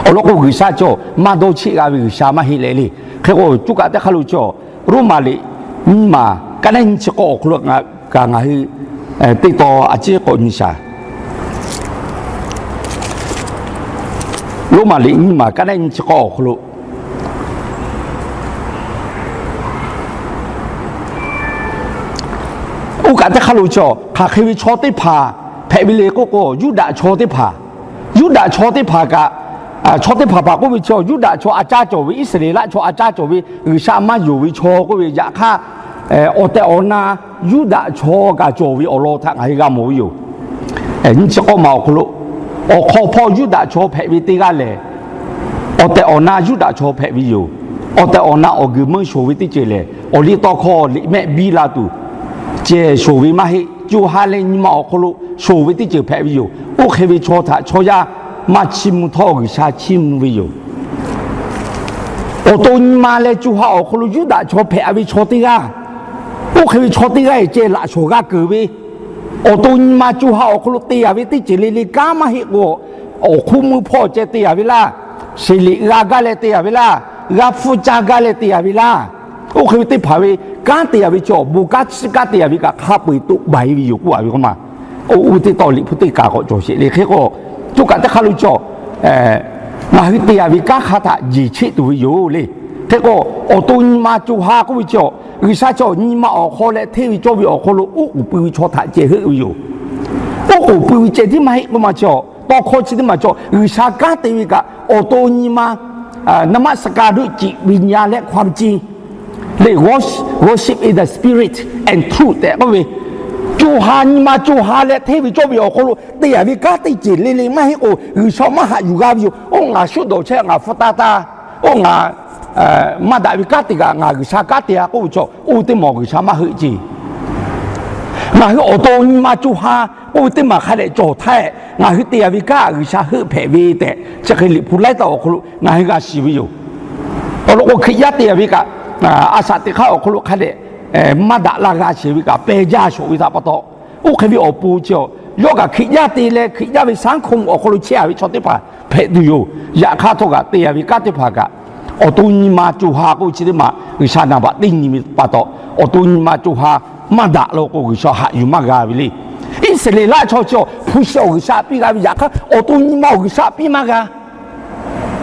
Awˬ lawn k'o, G'uiˬsha chaw maˇ dawˇ cheˆ g'a ve G'uiˬsha maˇ heˆ leh le. Hk'e k'o, coˇ kaꞈ teˇ hk'aˇ lo chaw, Roˉmaꞈ liꞈ nyiˇ maˬ ka naˉ nyiˇ chi k'awˇ awˬ hk'aw lo kaꞈ ngaˬ hui teˇ taw a ciˉ k'awꞈ nyi shaˍ. Roˉmaꞈ liꞈ nyiˇ maˬ ka naˉ nyiˇ chi k'awˇ awˬ hk'aw lo, oˇ kaꞈ teˇ hk'aˇ lo chaw hk'aˬ hk'e ve chaw teˇ hpaˍ hpehꞈ ve le k'oˆ k'o, Yuˇdaꞈ chaw teˇ hpaˍ, Yuˇdaꞈ chaw teˇ hpaˍ kaꞈ, chaw teˇ hpaˍ hpaˍ k'oˆ ve chaw, Yuˇdaꞈ chaw a caˇ cawˬ ve, Iˉsaˍreˍlaˆ chaw a caˇ cawˬ ve, G'uiˬsha maˇ yonˍ ve chaw k'oˆ ve, yaꞈ hk'aˇ awˬ tehˬ awˬ na Yuˇdaꞈ chaw kaꞈ cawˬ ve awˬ lawn htaꞈ ngaˬ hui g'a mawˬ ve yoˬ. Nyiˇ chi k'awˇ maˬ awˬ hk'aw lo, awˬ hk'aw hpawˇ Yuˇdaꞈ chaw hpehꞈ ve teˇ g'aˇ lehˬ, awˬ tehˬ awˬ na Yuˇdaꞈ chaw hpehꞈ ve yoˬ. Awˬ tehˬ awˬ na awˬ guiˬ meuˇ shoˍ ve teˇ ceuˬ lehˬ, awˬ liˇ tawˇ hkawˇ liꞈ mehˆ biˇ la tuˬ ceh shoˍ ve maˇ heˆ. Co ha leh nyi ma awˬ hk'aw lo shoˍ ve teˇ ceuˬ hpehꞈ ve yoˬ. Oˇ hk'e ve chaw htaꞈ chaw yaˇ maˇ chiˇ mvuh htawˇ, G'uiˬsha chiˇ mvuh ve yoˬ. Awˬ to nyi ma leh co ha awˬ hk'aw lo Yuˇdaꞈ chaw hpehꞈ ve chaw teˇ g'aˇ, oˇ hk'e ve chaw teˇ g'aˇ ceh laꞈ shawnˍ g'a keunˍ ve, awˬ to nyi ma co ha awˬ hk'aw lo te a ve teˇ ceuˬ le le kanˉ maˇ heˆ k'o, awˬ hk'oˆ meuˇ hpawˇ ceh te a ve laˇ, sheˍ liꞈ g'a gaˇ leh te a ve laˇ, g'a hpfuhˇ caˇ gaˇ leh te a ve laˇ. Oˇ hk'e ve teˇ hpaˍ ve kanˉ te a ve chaw, bon kanˉ chiˇ kanˉ te a ve kaꞈ hk'a peu eˬ toꞈ baˬ e ve yoˬ k'oˆ a ve k'o maˇ. Oˇ ve teˇ taw liꞈ hpu teˇ kaꞈ k'awꞈ cawˬ sheˍ le. Hk'e k'o, co kaꞈ teˇ hk'aˇ lo chaw ngaˬ hui te a ve kanˉ hk'a htaꞈ jeˬ cheˆ tuˬ ve yoˬ le. Hk'e k'o, awˬ to nyi ma co ha k'oˆ ve chaw, G'uiˬsha chaw nyi ma awˬ hk'aw leh hteˇ ve cawˇ ve awˬ hk'aw lo oˉ k'oˍ pui ve chaw htaꞈ ceh heuˆ ve yoˬ. Oˉ k'oˍ pui ve ceh tiˉ maˇ heˆ k'oˆ ma chaw, tawˇ hkawˇ chi teˇ maˬ chaw, G'uiˬsha kanˉ te ve kaꞈ awˬ to nyi ma, naˍmaˆsaka ด้วยจิตวิญญาณ และความจริง le, worship in the spirit and truth tehꞈ k'oˆ ve, co ha nyi ma co ha leh hteˇ ve cawˇ ve awˬ hk'aw lo te a ve kanˉ teˇ ceuˬ le le maˇ heˆ k'o, G'uiˬsha maˇ haꞈ yuˬ g'a ve yoˬ. Oˇ ngaˬ shuˉ dawˬ chehˇ ngaˬ hpfuhˇ taˇ taˇ, oˇ ngaˬ maˇ daꞈ ve kanˉ te kaꞈ ngaˬ G'uiˬsha kanˉ te a k'oˆ ve chaw, oˇ teˇ mawˬ G'uiˬsha maˇ heuˆ ceˇ. Ngaˬ hui awˬ to nyi ma co ha k'oˆ ve teˇ maˬ hk'a dehꞈ cawˬ htaˇ, ngaˬ hui te a ve kanˉ G'uiˬsha heuˆ hpehꞈ ve tehꞈ chi hk'e liꞈ hpu laiˉ taˇ awˬ hk'aw lo ngaˬ hui g'a shiˍ ve yoˬ. Awˬ lawn k'o, Hkriꞈ yaˇ te a ve kaꞈ, a shaꞈ teꞈ hk'aˇ awˬ hk'aw lo hk'a dehꞈ maˇ daꞈ laˇ g'a sheˍ ve kaꞈ peh jaˇ shawˍ ve htaꞈ pa taw, oˇ hk'e ve awˬ pon chi, yawˇ kaꞈ Hkriꞈ yaˇ te leh Hkriꞈ yaˇ ve สังคม awˬ hk'aw lo chehˇ a ve chaw teˇ hpaˍ hpehꞈ tuˬ yoˬ. Yaꞈ hk'aˇ htawˇ kaꞈ te a ve kanˉ teˇ hpaˍ kaꞈ, awˬ to nyi ma co ha k'oˆ ve chi teˇ maˬ G'uiˬsha naˍ baꞈ teˇ nyi ve pa taw, awˬ to nyi ma co ha maˇ daꞈ la k'o, G'uiˬsha haꞈ yuˬ maˇ g'a ve le. Iˉsaˍreˍlaˆ chaw chi hpu shi awˬ G'uiˬsha piˇ g'a ve, yaꞈ hk'aˇ awˬ to nyi ma awˬ G'uiˬsha piˇ maˇ g'a.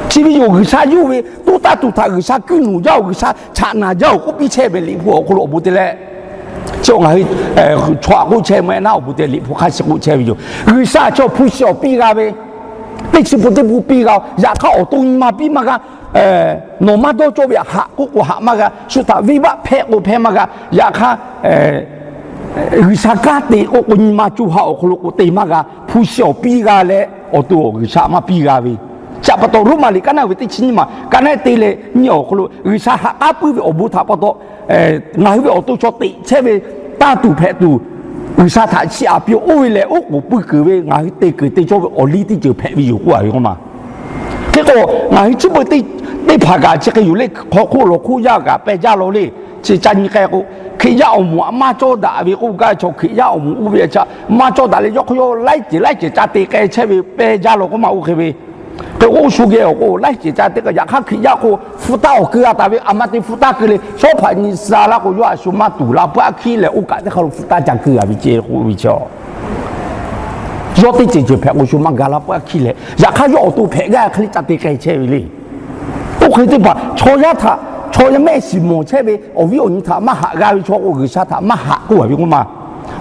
Chi ve yoˬ, G'uiˬsha yawˇ ve toˇ taˇ tuˬ htaꞈ G'uiˬsha kuiˇ nuˬ jaˇ oˬ, G'uiˬsha chaꞈ naˬ jaˇ oˬ k'oˆ piˇ chehˇ ve liꞈ hpu awˬ hk'aw lo awˬ bon te leh, chi ngaˬ hui chaw aꞈ k'oˆ chehˇ maˇ heˆ naˉ, awˬ bon te liꞈ hpu hk'a shiˍ k'oˆ chehˇ ve yoˬ. G'uiˬsha chaw hpu shi awˬ piˇ g'a ve, teˇ chi pun teˇ pun piˇ g'a, yaꞈ hk'aˇ awˬ to nyi ma piˇ maˇ g'a. Nawˬ maˇ dawˇ cawˇ ve haꞈ k'oˆ k'o haꞈ maˇ g'a, shu htaꞈ venˇbaˆ hpehˇ k'o hpehˇ maˇ g'a. Yaꞈ hk'aˇ G'uiˬsha kanˉ te k'oˆ k'o nyi ma co ha awˬ hk'aw lo k'o te maˇ g'a, hpu shi awˬ piˇ g'a leh awˬ to awˬ G'uiˬsha maˇ piˇ g'a ve. Chi pa taw Roˉmaꞈ liꞈ ka naˉ ve teˇ chi nyiˇ maˬ ka naˉ te leh nyi awˬ hk'aw lo G'uiˬsha haꞈ k'aˉ puiˉ ve awˬ bon htaꞈ pa taw, ngaˬ hui ve awˬ to chaw teꞈ chehˇ ve tanˇ tuˬ hpehꞈ tuˬ, G'uiˬsha htaꞈ chiˇ aꞈ piˇ oˇ ve lehˬ, oˉ k'oˍ puiˇ kuiˬ ve ngaˬ hui te kuiˬ te cawˇ ve awˬ liˇ teˇ ceuˬ hpehꞈ ve yoˬ k'oˆ a ve k'o maˇ. Hk'e k'o, ngaˬ hui chi beuꞈ teˇ hpaˍ kaꞈ chi hk'e yoˬ le, hk'aw hk'oˆ lawˬ hk'oˆ yaˇ kaꞈ peh jaˇ law le. Chi ca nyi k'ai k'o, Hkriꞈ yaˇ awˬ moˍ aꞈ maˇ cawˇ daꞈ ve k'oˆ gaˇ ve chaw, Hkriꞈ yaˇ awˬ moˍ oˇ ve a ca maˇ cawˇ daꞈ leh, yawˇ hk'aw yawˇ laiˉ ceuˬ laiˉ ceuˬ ca te k'ai chehˇ ve peh jaˇ law k'oˆ maˇ oˇ hk'e ve. Hk'e k'o, oˇ shu geh awˬ k'o laiˉ ceuˬ ca te k'ai, yaꞈ hk'aˇ Hkriꞈ yaˇ k'o hpu taˇ awˬ keu a taˍ ve, aˬ ma te hpu taˇ keu le, shawˉ hpaꞈ nyi sha laˇ k'o, yawˇ a shu maˇ tuˬ la peuˬ a hkiˉ lehˬ, oˇ kaꞈ teˇ hk'aˇ lo hpu taˇ ca keu a ve ceh k'oˆ ve chaw, yawˇ teˇ ceuˬ ceuˬ hpehꞈ k'o shu maˇ ga la peuˬ a hkiˉ leh, yaꞈ hk'aˇ yawˇ awˬ to hpehꞈ gaˇ hk'e le ca te k'ai chehˇ ve le. Oˇ hk'e teˇ hpaˍ chaw yaˇ htaꞈ Htawˇ yaˇ mehˆ shiˍ mawˬ chehˇ ve awˬ viˉ awˬ nyi htaꞈ maˇ haꞈ g'a ve chaw k'o, G'uiˬsha htaꞈ maˇ haꞈ k'oˆ a ve k'oˆ ma.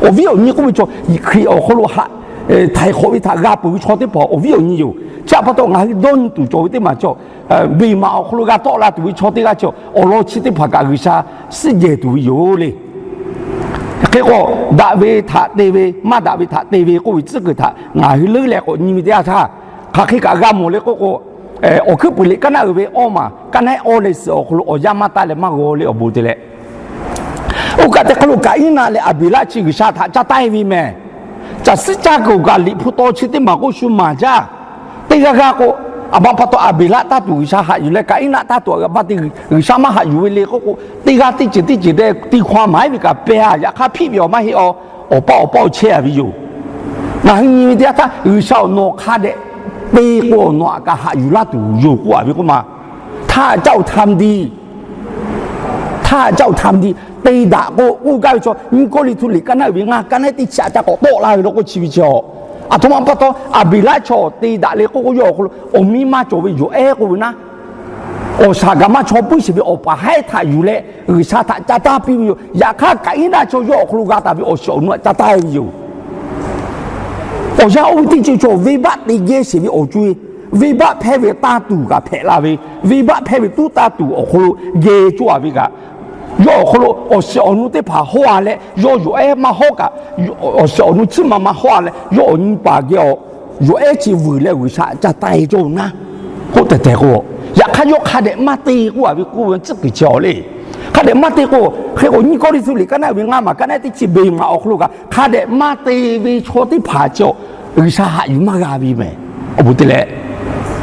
Awˬ viˉ awˬ nyi k'oˆ ve chaw, Hkriꞈ awˬ hk'aw lo haꞈ, htaiˍ hk'awꞈ ve htaꞈ g'a peuˬ ve chaw teˇ hpaˍ awˬ viˉ awˬ nyi yoˬ. Chi htaꞈ pa taw ngaˬ hui dawˇ nyi tuˬ cawˬ ve teˇ maˬ cawˬ, beˬ maˍ awˬ hk'aw lo g'a tawˆ la tuˬ ve chaw teˇ g'aˇ chi awˬ lawn chi teˇ hpaˍ kaꞈ G'uiˬsha suhˉ jehˬ tuˬ ve yoˬ le. Hk'e k'o, daꞈ ve htaꞈ te ve, maˇ daꞈ ve htaꞈ te ve k'oˆ ve tcuhˉ kuiˬ htaꞈ ngaˬ hui leuˉ leh k'awꞈ nyi ve teˇ yanˇ htaˇ, hk'aˬ hk'e kaꞈ g'a mawˬ le k'oˆ k'o, awˬ hkuiˉ puiˍ liꞈ kaˉ naˆ uiˍ ve awˇ maˬ kaˉ naˆ awˇ leh suhˍ awˬ hk'aw lo awˬ yanˇ maˇ taˆ leh maˇ g'aw le awˬ bon te leh, oˇ kaꞈ teˇ hk'aw lo Kaˍiˉnaˆ leh Aˍbeˍlaˆ chi G'uiˬsha htaꞈ ca taˇ e ve mehˍ. Caˬ suhˉ caˇ kuiˬ kaꞈ liꞈ hpu taw chi teˇ maˬ k'oˆ shu maˍ jaˇ. Teˇ g'aˇ g'aˇ k'o, aˬ ma pa taw Aˍbeˍlaˆ taˇ tuˬ G'uiˬsha haꞈ yuˬ leh, Kaˍiˉnaˆ taˇ tuˬ aˬ ma te G'uiˬsha maˇ haꞈ yuˬ ve le k'oˆ k'o, teˇ g'aˇ teˇ ceuˬ teˇ ceuˬ te ti hkawˇ maˍ iˉ ve kaꞈ pehˇ a. Yaꞈ hk'aˇ hpiˆ ve awˬ maˇ heˆ a, awˬ paˆ awˬ paˆ chehˇ a ve yoˬ. Ngaˬ hui nyi ve teˇ yanˇ htaˇ, G'uiˬsha awˬ nawˬ hk'a dehꞈ te k'o, awˬ nawˬ aꞈ kaꞈ haꞈ yuˬ laˇ tuˬ yoˬ k'oˆ a ve k'oˆ ma. ถ้าเจ้าทำดี ถ้าเจ้าทำดี te daꞈ k'o, oˇ gaˇ ve chaw nyiˇ Kawˇrenˍhtuˆ liꞈ kaˉ naˆ uiˍ ve ngaˇ kaˉ naˆ teˇ chi aꞈ ca k'awꞈ tawˆ la ve lo k'oˆ chi ve chi a. Aˬ htoꞈ ma pa taw Aˍbeˍlaˆ chaw te daꞈ le k'oˆ k'o, yawˇ awˬ hk'aw lo awˬ miˇ maˇ cawˬ ve yoˬ ehˉ k'oˆ ve naˉ, awˬ shaˍ gaˬ maˇ chaw puiˉ sheˍ ve awˬ paˍ haiˉ htaꞈ yuˬ leh G'uiˬsha htaꞈ ca taˇ piˇ ve yoˬ. Yaꞈ hk'aˇ Kaˍiˉnaˆ chaw yawˇ awˬ hk'aw lo g'a taˍ ve awˬ shiˍ awˬ nu aꞈ ca taˇ ve yoˬ. Awˬ yanˇ oˇ ve teˇ ceuˬ chaw venˇbaˆ te geh sheˍ ve awˬ co-e, venˇbaˆ hpehˇ ve tanˇ tuˬ kaꞈ hpehꞈ la ve, venˇbaˆ hpehˇ ve tuˉ tanˇ tuˬ awˬ hk'aw lo geh cawˇ a ve kaꞈ, yawˇ awˬ hk'aw lo awˬ shiˍ awˬ nu teˇ hpaˍ hawˇ a leh, yawˇ yawˬ ehˉ maˇ hawˉ kaꞈ, awˬ shiˍ awˬ nu chiˇ ma ma hawˇ a leh, yawˇ awˬ nyi paˍ geh awˬ yawˬ ehˉ chi vuiˬ leh G'uiˬsha ca taˇ e cawˇ naˉ k'oˆ tehˬ tehˬ k'o, yaꞈ hk'aˇ yawˇ hk'a dehꞈ maˇ te k'oˆ a ve k'oˆ ve tcuhˉ kuiˬ chi a le. Hk'a dehꞈ maˇ te k'o, hk'e k'o nyiˇ Kawˇrenˍhtuˆ liꞈ kaˉ naˆ uiˍ ve ngaˇ maˬ kaˉ naˆ teˇ chi beˬ maꞈ awˬ hk'aw lo kaꞈ hk'a dehꞈ maˇ te ve chaw teˇ hpaˍ chi a, G'uiˬsha haꞈ yuˬ maˇ g'a ve mehˍ. Awˬ bon te leh,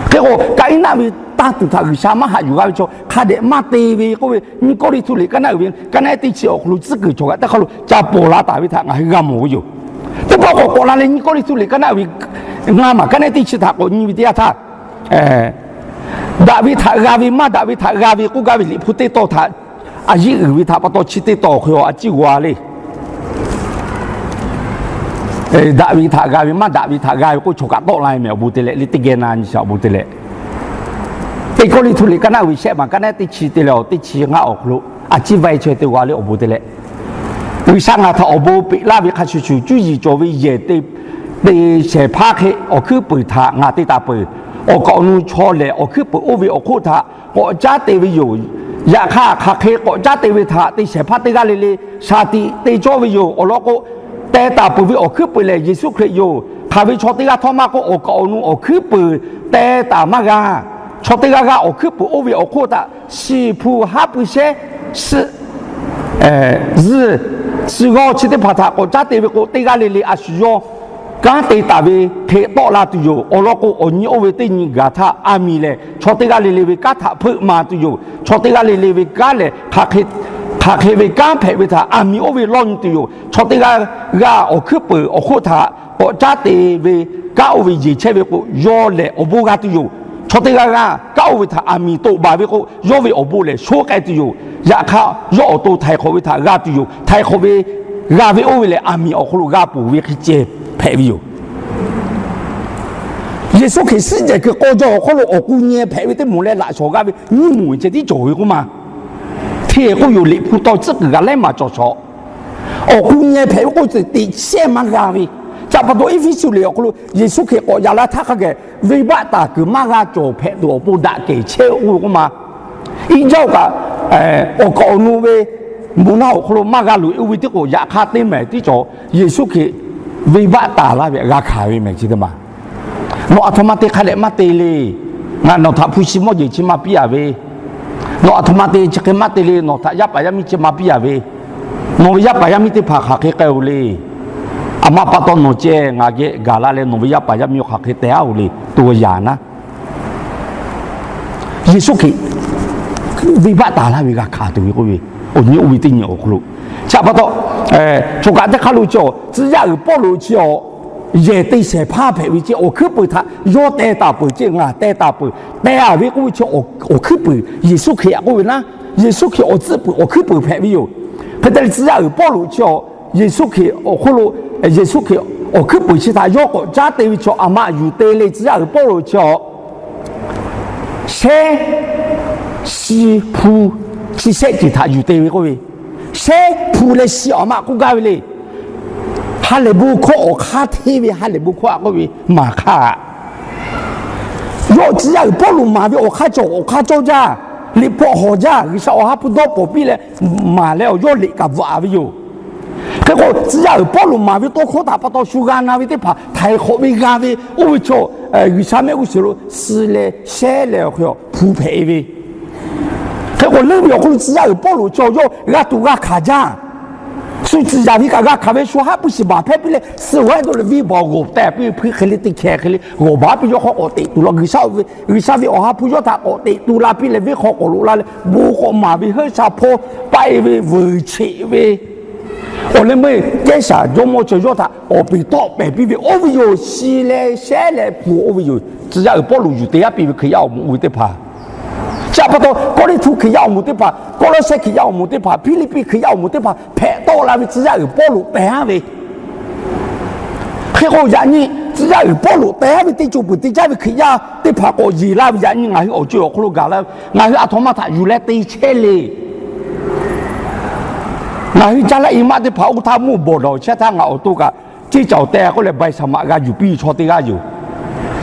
hk'e k'o Kaˍiˉnaˆ ve tanˇ tuˬ htaꞈ G'uiˬsha maˇ haꞈ yuˬ g'a ve chaw hk'a dehꞈ maˇ te ve k'oˆ ve, nyiˇ Kawˇrenˍhtuˆ liꞈ kaˉ naˆ uiˍ ve kaˉ naˆ teˇ chi awˬ hk'aw lo tcuhˉ kuiˬ chaw kaꞈ teˇ hk'aˇ lo ca pawˬ la taˍ ve htaꞈ ngaˬ hui g'a mawˬ ve yoˬ. Teˇ pawˆ k'awꞈ k'awꞈ la leh nyiˇ Kawˇrenˍhtuˆ liꞈ kaˉ naˆ uiˍ ve ngaˇ maˬ kaˉ naˆ teˇ chi htaꞈ k'awꞈ nyi ve teˇ yanˇ htaˇ, daꞈ ve htaꞈ g'a ve maˇ daꞈ ve htaꞈ g'a ve k'oˆ gaˇ ve liꞈ hpu teˇ tawn htaꞈ a yiˆ uiˍ ve htaꞈ pa taw chi teˇ tawn awˬ hk'e a ciˉ g'aw le. Daꞈ ve htaꞈ g'a ve maˇ daꞈ ve htaꞈ g'a ve k'oˆ chaw kaꞈ tawˆ la mehˍ awˬ bon te leh, le teˇ geh na nyi shaꞈ awˬ bon te leh, teˇ Kawˇrenˍhtuˆ liꞈ kaˉ naˆ uiˍ shehˆ maˬ kaˉ naˆ teˇ chi te leh awˬ teˇ chi ngaˇ awˬ hk'aw lo a ciˉ vaiˇ chaweh te g'a le awˬ bon te leh, G'uiˬsha ngaˬ htaꞈ awˬ bon peꞈ laˇ ve hk'a shuˍ shuˍ cuˇ yiˍ cawˬ ve yehˬ te te shehˍ hpaˇ hk'e awˬ hkuiˉ puiˍ htaꞈ ngaˬ te taˍ peuˬ. Awˬ kaˍ awˬ nu chaw lehˬ awˬ hkuiˉ puiˍ oˇ ve awˬ hk'oˆ htaꞈ k'awꞈ caˉ te ve yoˬ. Yaꞈ hk'aˇ hk'aˬ hk'e k'awꞈ caˉ te ve htaꞈ te shehˍ hpaˇ teˇ g'aˇ le le shaˍ tiꞈ te cawˇ ve yoˬ. Awˬ lawn k'o, teh taˍ peuˬ ve awˬ hkuiˉ puiˍ lehˬ Yeˍsuˆ Hkriꞈ yoˬ. Hk'aˬ ve chaw teˇ g'aˇ htawˇ maˇ k'oˆ, awˬ kaˍ awˬ nu awˬ hkuiˉ puiˍ teh taˍ maˇ g'a. Chaw teˇ g'aˇ g'aˇ awˬ hkuiˉ puiˍ oˇ ve awˬ hk'oˆ htaꞈ shiˍ hpu haˉ pui shehˉ suhˆ zuhˇ suhˆ g'awˇ chi teˇ hpaˍ htaꞈ k'awꞈ caˉ te ve k'o, teˇ g'aˇ le le a shu yawˇ kanˉ te taˍ ve hk'e tawˆ la tuˬ yoˬ. Awˬ lawn k'o, awˬ nyi oˇ ve teˇ nyi gaˬ htaˇ aˬ miˍ lehˬ chaw teˇ g'aˇ le le ve kanˉ htaꞈ hpeuˆ ma tuˬ yoˬ. Chaw teˇ g'aˇ le le ve kanˉ lehˬ hk'aˬ hk'e ve kanˉ hpehꞈ ve htaꞈ aˬ miˍ oˇ ve lawˇ nyi tuˬ yoˬ. Chaw teˇ g'aˇ g'aˇ awˬ hkuiˉ puiˍ awˬ hk'oˆ htaꞈ k'awꞈ caˉ te ve kanˉ oˇ ve yeˬ chehˇ ve k'o, yawˇ lehˬ awˬ bon g'a tuˬ yoˬ. Chaw teˇ g'aˇ g'aˇ kanˉ oˇ ve htaꞈ aˬ miˍ toꞈ baˬ ve k'o, yawˇ ve awˬ bon lehˬ shoˉ k'ai tuˬ yoˬ. Yaꞈ hk'aˇ, yawˇ awˬ to htaiˍ hk'awꞈ ve htaꞈ g'a tuˬ yoˬ. Htaiˍ hk'awꞈ ve g'a ve oˇ ve lehˬ, aˬ miˍ awˬ hk'aw lo g'a ponˬ ve hk'e ceh hpehꞈ ve yoˬ. Yeˍsuˆ Hkriꞈ suhˉ jehˬ kuiˬ k'aw jaw awˬ hk'aw lo awˬ k'u nyeh hpehꞈ ve teˇ moˍ leh laꞈ shawˍ g'a ve nyiˇ moˍ ceh tiˉ cawˬ ve k'oˆ ma. Hteˇ k'oˆ yoˬ, liꞈ hpu taw tcuhˉ kuiˬ g'a lehˉ maˬ cawˬ shawˍ. Awˬ k'u nyeh hpehꞈ ve k'oˆ ceh teꞈ chehˇ maˇ g'a ve, chi pa taw Eˇfeˇsuꞈ liꞈ awˬ hk'aw lo Yeˍsuˆ Hkriꞈ k'awꞈ yaꞈ la htaˇ hk'a geh venˇbaˆ taˍ kuiˬ maˇ g'a cawˬ hpehꞈ tuˬ awˬ pon daꞈ kehˬ chehˇ oˇ ve k'oˆ ma. Iˉ jaˇ kaꞈ, awˬ kaˍ awˬ nu ve moˬ naˆ awˬ hk'aw lo maˇ g'a loꞈ e oˇ ve tiˉ k'o, yaꞈ hk'aˇ teˇ mehˍ tiˉ cawˬ. Yeˍsuˆ Hkriꞈ venˇbaˆ taˍ laˇ ve g'a hkanˍ ve mehˍ chi teˇ maˬ. Nawˬ aˬ htoꞈ ma te hk'a dehꞈ maˇ te le. Ngaˬ nawˬ htaꞈ hpu shi mawˇ jeˬ chi maˇ piˇ a ve, nawˬ aˬ htoꞈ ma te chi hk'e maˇ te le. Nawˬ htaꞈ yaˇ paˍ yaˇ miˇ chi maˇ piˇ a ve, nawˬ ve yaˇ paˍ yaˇ miˇ teˇ hpaˍ hk'aˬ hk'e k'ai oˬ le. Aˬ ma pa taw nawˬ ceh ngaˬ geh gaˬ la leh nawˬ ve yaˇ paˍ yaˇ miˇ hk'aˬ hk'e te a oˬ le, to yaꞈ naˉ. Yeˍsuˆ Hkriꞈ venˇbaˆ taˍ laˇ ve g'a hkanˍ tuˬ ve k'oˆ ve, awˬ nyi oˇ ve teˇ nyi awˬ hk'aw lo, chi pa taw, chaw kaꞈ teˇ hk'aˇ lo cawˬ. Tcuh yaˇ uiˍ Pawˇluꞈ chi awˬ yehˬ te shehˍ hpaˇ hpehꞈ ve ceh awˬ hkuiˉ puiˍ htaꞈ yawˇ teh taˍ peuˬ ceh, ngaˬ teh taˍ peuˬ, teh a ve k'oˆ ve chi awˬ hkuiˉ puiˍ Yeˍsuˆ Hkriꞈ k'oˆ ve naˉ, Yeˍsuˆ Hkriꞈ awˬ tcuhˉ puiˍ awˬ hkuiˉ puiˍ hpehꞈ ve yoˬ. Hk'e te leh tcuh yaˇ uiˍ Pawˇluꞈ chi awˬ Yeˍsuˆ Hkriꞈ awˬ hk'oˆ lo, Yeˍsuˆ Hkriꞈ awˬ hkuiˉ puiˍ chi htaꞈ yawˇ k'awꞈ caˉ te ve chi a maꞈ yuˬ te le. Tcuh yaˇ uiˍ Pawˇluꞈ chi awˬ shehˉ shi hpu Chi shehˆ ceuˬ htaꞈ yuˬ te ve k'oˆ ve, shehˉ hpu leh shi awˬ maˆ k'oˆ gaˇ ve le. Ha lehˬ bon hkawˇ awˬ hk'aˇ hteˇ ve ha lehˬ bon hkawˇ a k'oˆ ve maˍ hk'aˇ. Yawˇ tcuh yaˇ uiˍ Pawˇluꞈ maˍ ve awˬ hk'aˇ cawˬ awˬ hk'aˇ cawˇ jaˇ, liꞈ hpawˆ hawˬ jaˇ, G'uiˬsha awˬ ha hpu dawˇ pawˍ piˇ leh maˍ leh awˬ yawˇ liꞈ kaꞈ bvuhꞈ a ve yoˬ. Hk'e k'o, tcuh yaˇ uiˍ Pawˇluꞈ maˍ ve tawˇ hkawˇ htaꞈ pa taw shu g'a na ve teˇ hpaˍ htaiˍ hk'awꞈ ve g'a ve, oˇ ve chaw G'uiˬsha mehˆ g'uˇ suhˍ lo suh leh shehˉ leh awˬ hk'e hpu hpehꞈ e ve. Hk'e k'o, leuˉ ve awˬ hk'oˆ lo tcuh yaˇ uiˍ Pawˇluꞈ chaw yawˇ g'a tuˬ g'a hkanˍ jaˇ. Shu tcuh yaˇ ve kaꞈ g'a hkanˍ ve, shu haˉ pui shiˍ baˬ hpehˇ piˇ leh suh g'a tuˬ leh venˇbaˆ g'awˬ tehꞈ piˇ hk'e le teˇ hkeh hk'e le g'awˬ baˬ piˇ yawˇ hk'aw k'awꞈ teꞈ tuˬ la, G'uiˬsha ve awˬ ha hpu yawˇ htaꞈ k'awꞈ teꞈ tuˬ la piˇ leh venˇ hk'aw k'awꞈ loꞈ la leh bon k'awꞈ maˍ ve, heuˆ sha hpawˇ paˆ e ve, vuiˬ cheꞈ ve, awˬ leh meuˇ Kehˉsaˍ jawˇmawˇ chaw yawˇ htaꞈ awˬ peˍ tawˆ pehˍ piˇ ve, oˇ ve yoˬ. Shi leh shehˉ leh hpu oˇ ve yoˬ. Tcuh yaˇ uiˍ Pawˇluꞈ yuˬ te yaˇ piˇ ve Hkriꞈ yaˇ awˬ moˍ oˇ ve teˇ hpaˍ. Chi pa taw Kawˇrenˍhtuˆ Hkriꞈ yaˇ awˬ moˍ teˇ hpaˍ, Kawˇlawˇsehˇ Hkriꞈ yaˇ awˬ moˍ teˇ hpaˍ, Hpiˇliˇpiˆ Hkriꞈ yaˇ awˬ moˍ teˇ hpaˍ hpehꞈ tawˆ la ve tcuh yaˇ uiˍ Pawˇluꞈ pehˬ aˉ ve. Hk'e k'o, yaꞈ nyi tcuh yaˇ uiˍ Pawˇluꞈ teh aˉ ve teˇ co peuˬ te caˇ ve Hkriꞈ yaˇ teˇ hpaˍ k'awꞈ yeˬ laˇ ve, yaꞈ nyi ngaˬ hui awˬ co awˬ hk'aw lo gaˬ la ve, ngaˬ hui aˬ htoꞈ ma htaꞈ yuˬ leh te chehˇ le. Ngaˬ hui caˇ laˇ i maˆ teˇ hpaˍ oˇ htaˇ mvuhˇ bawˬ dawˬ chehˇ htaˇ ngaˬ awˬ to kaꞈ ceˇ caoˬ teh k'oˆ leh ใบสมัคร g'a yuˬ piˇ ve chaw teˇ g'aˇ yoˬ.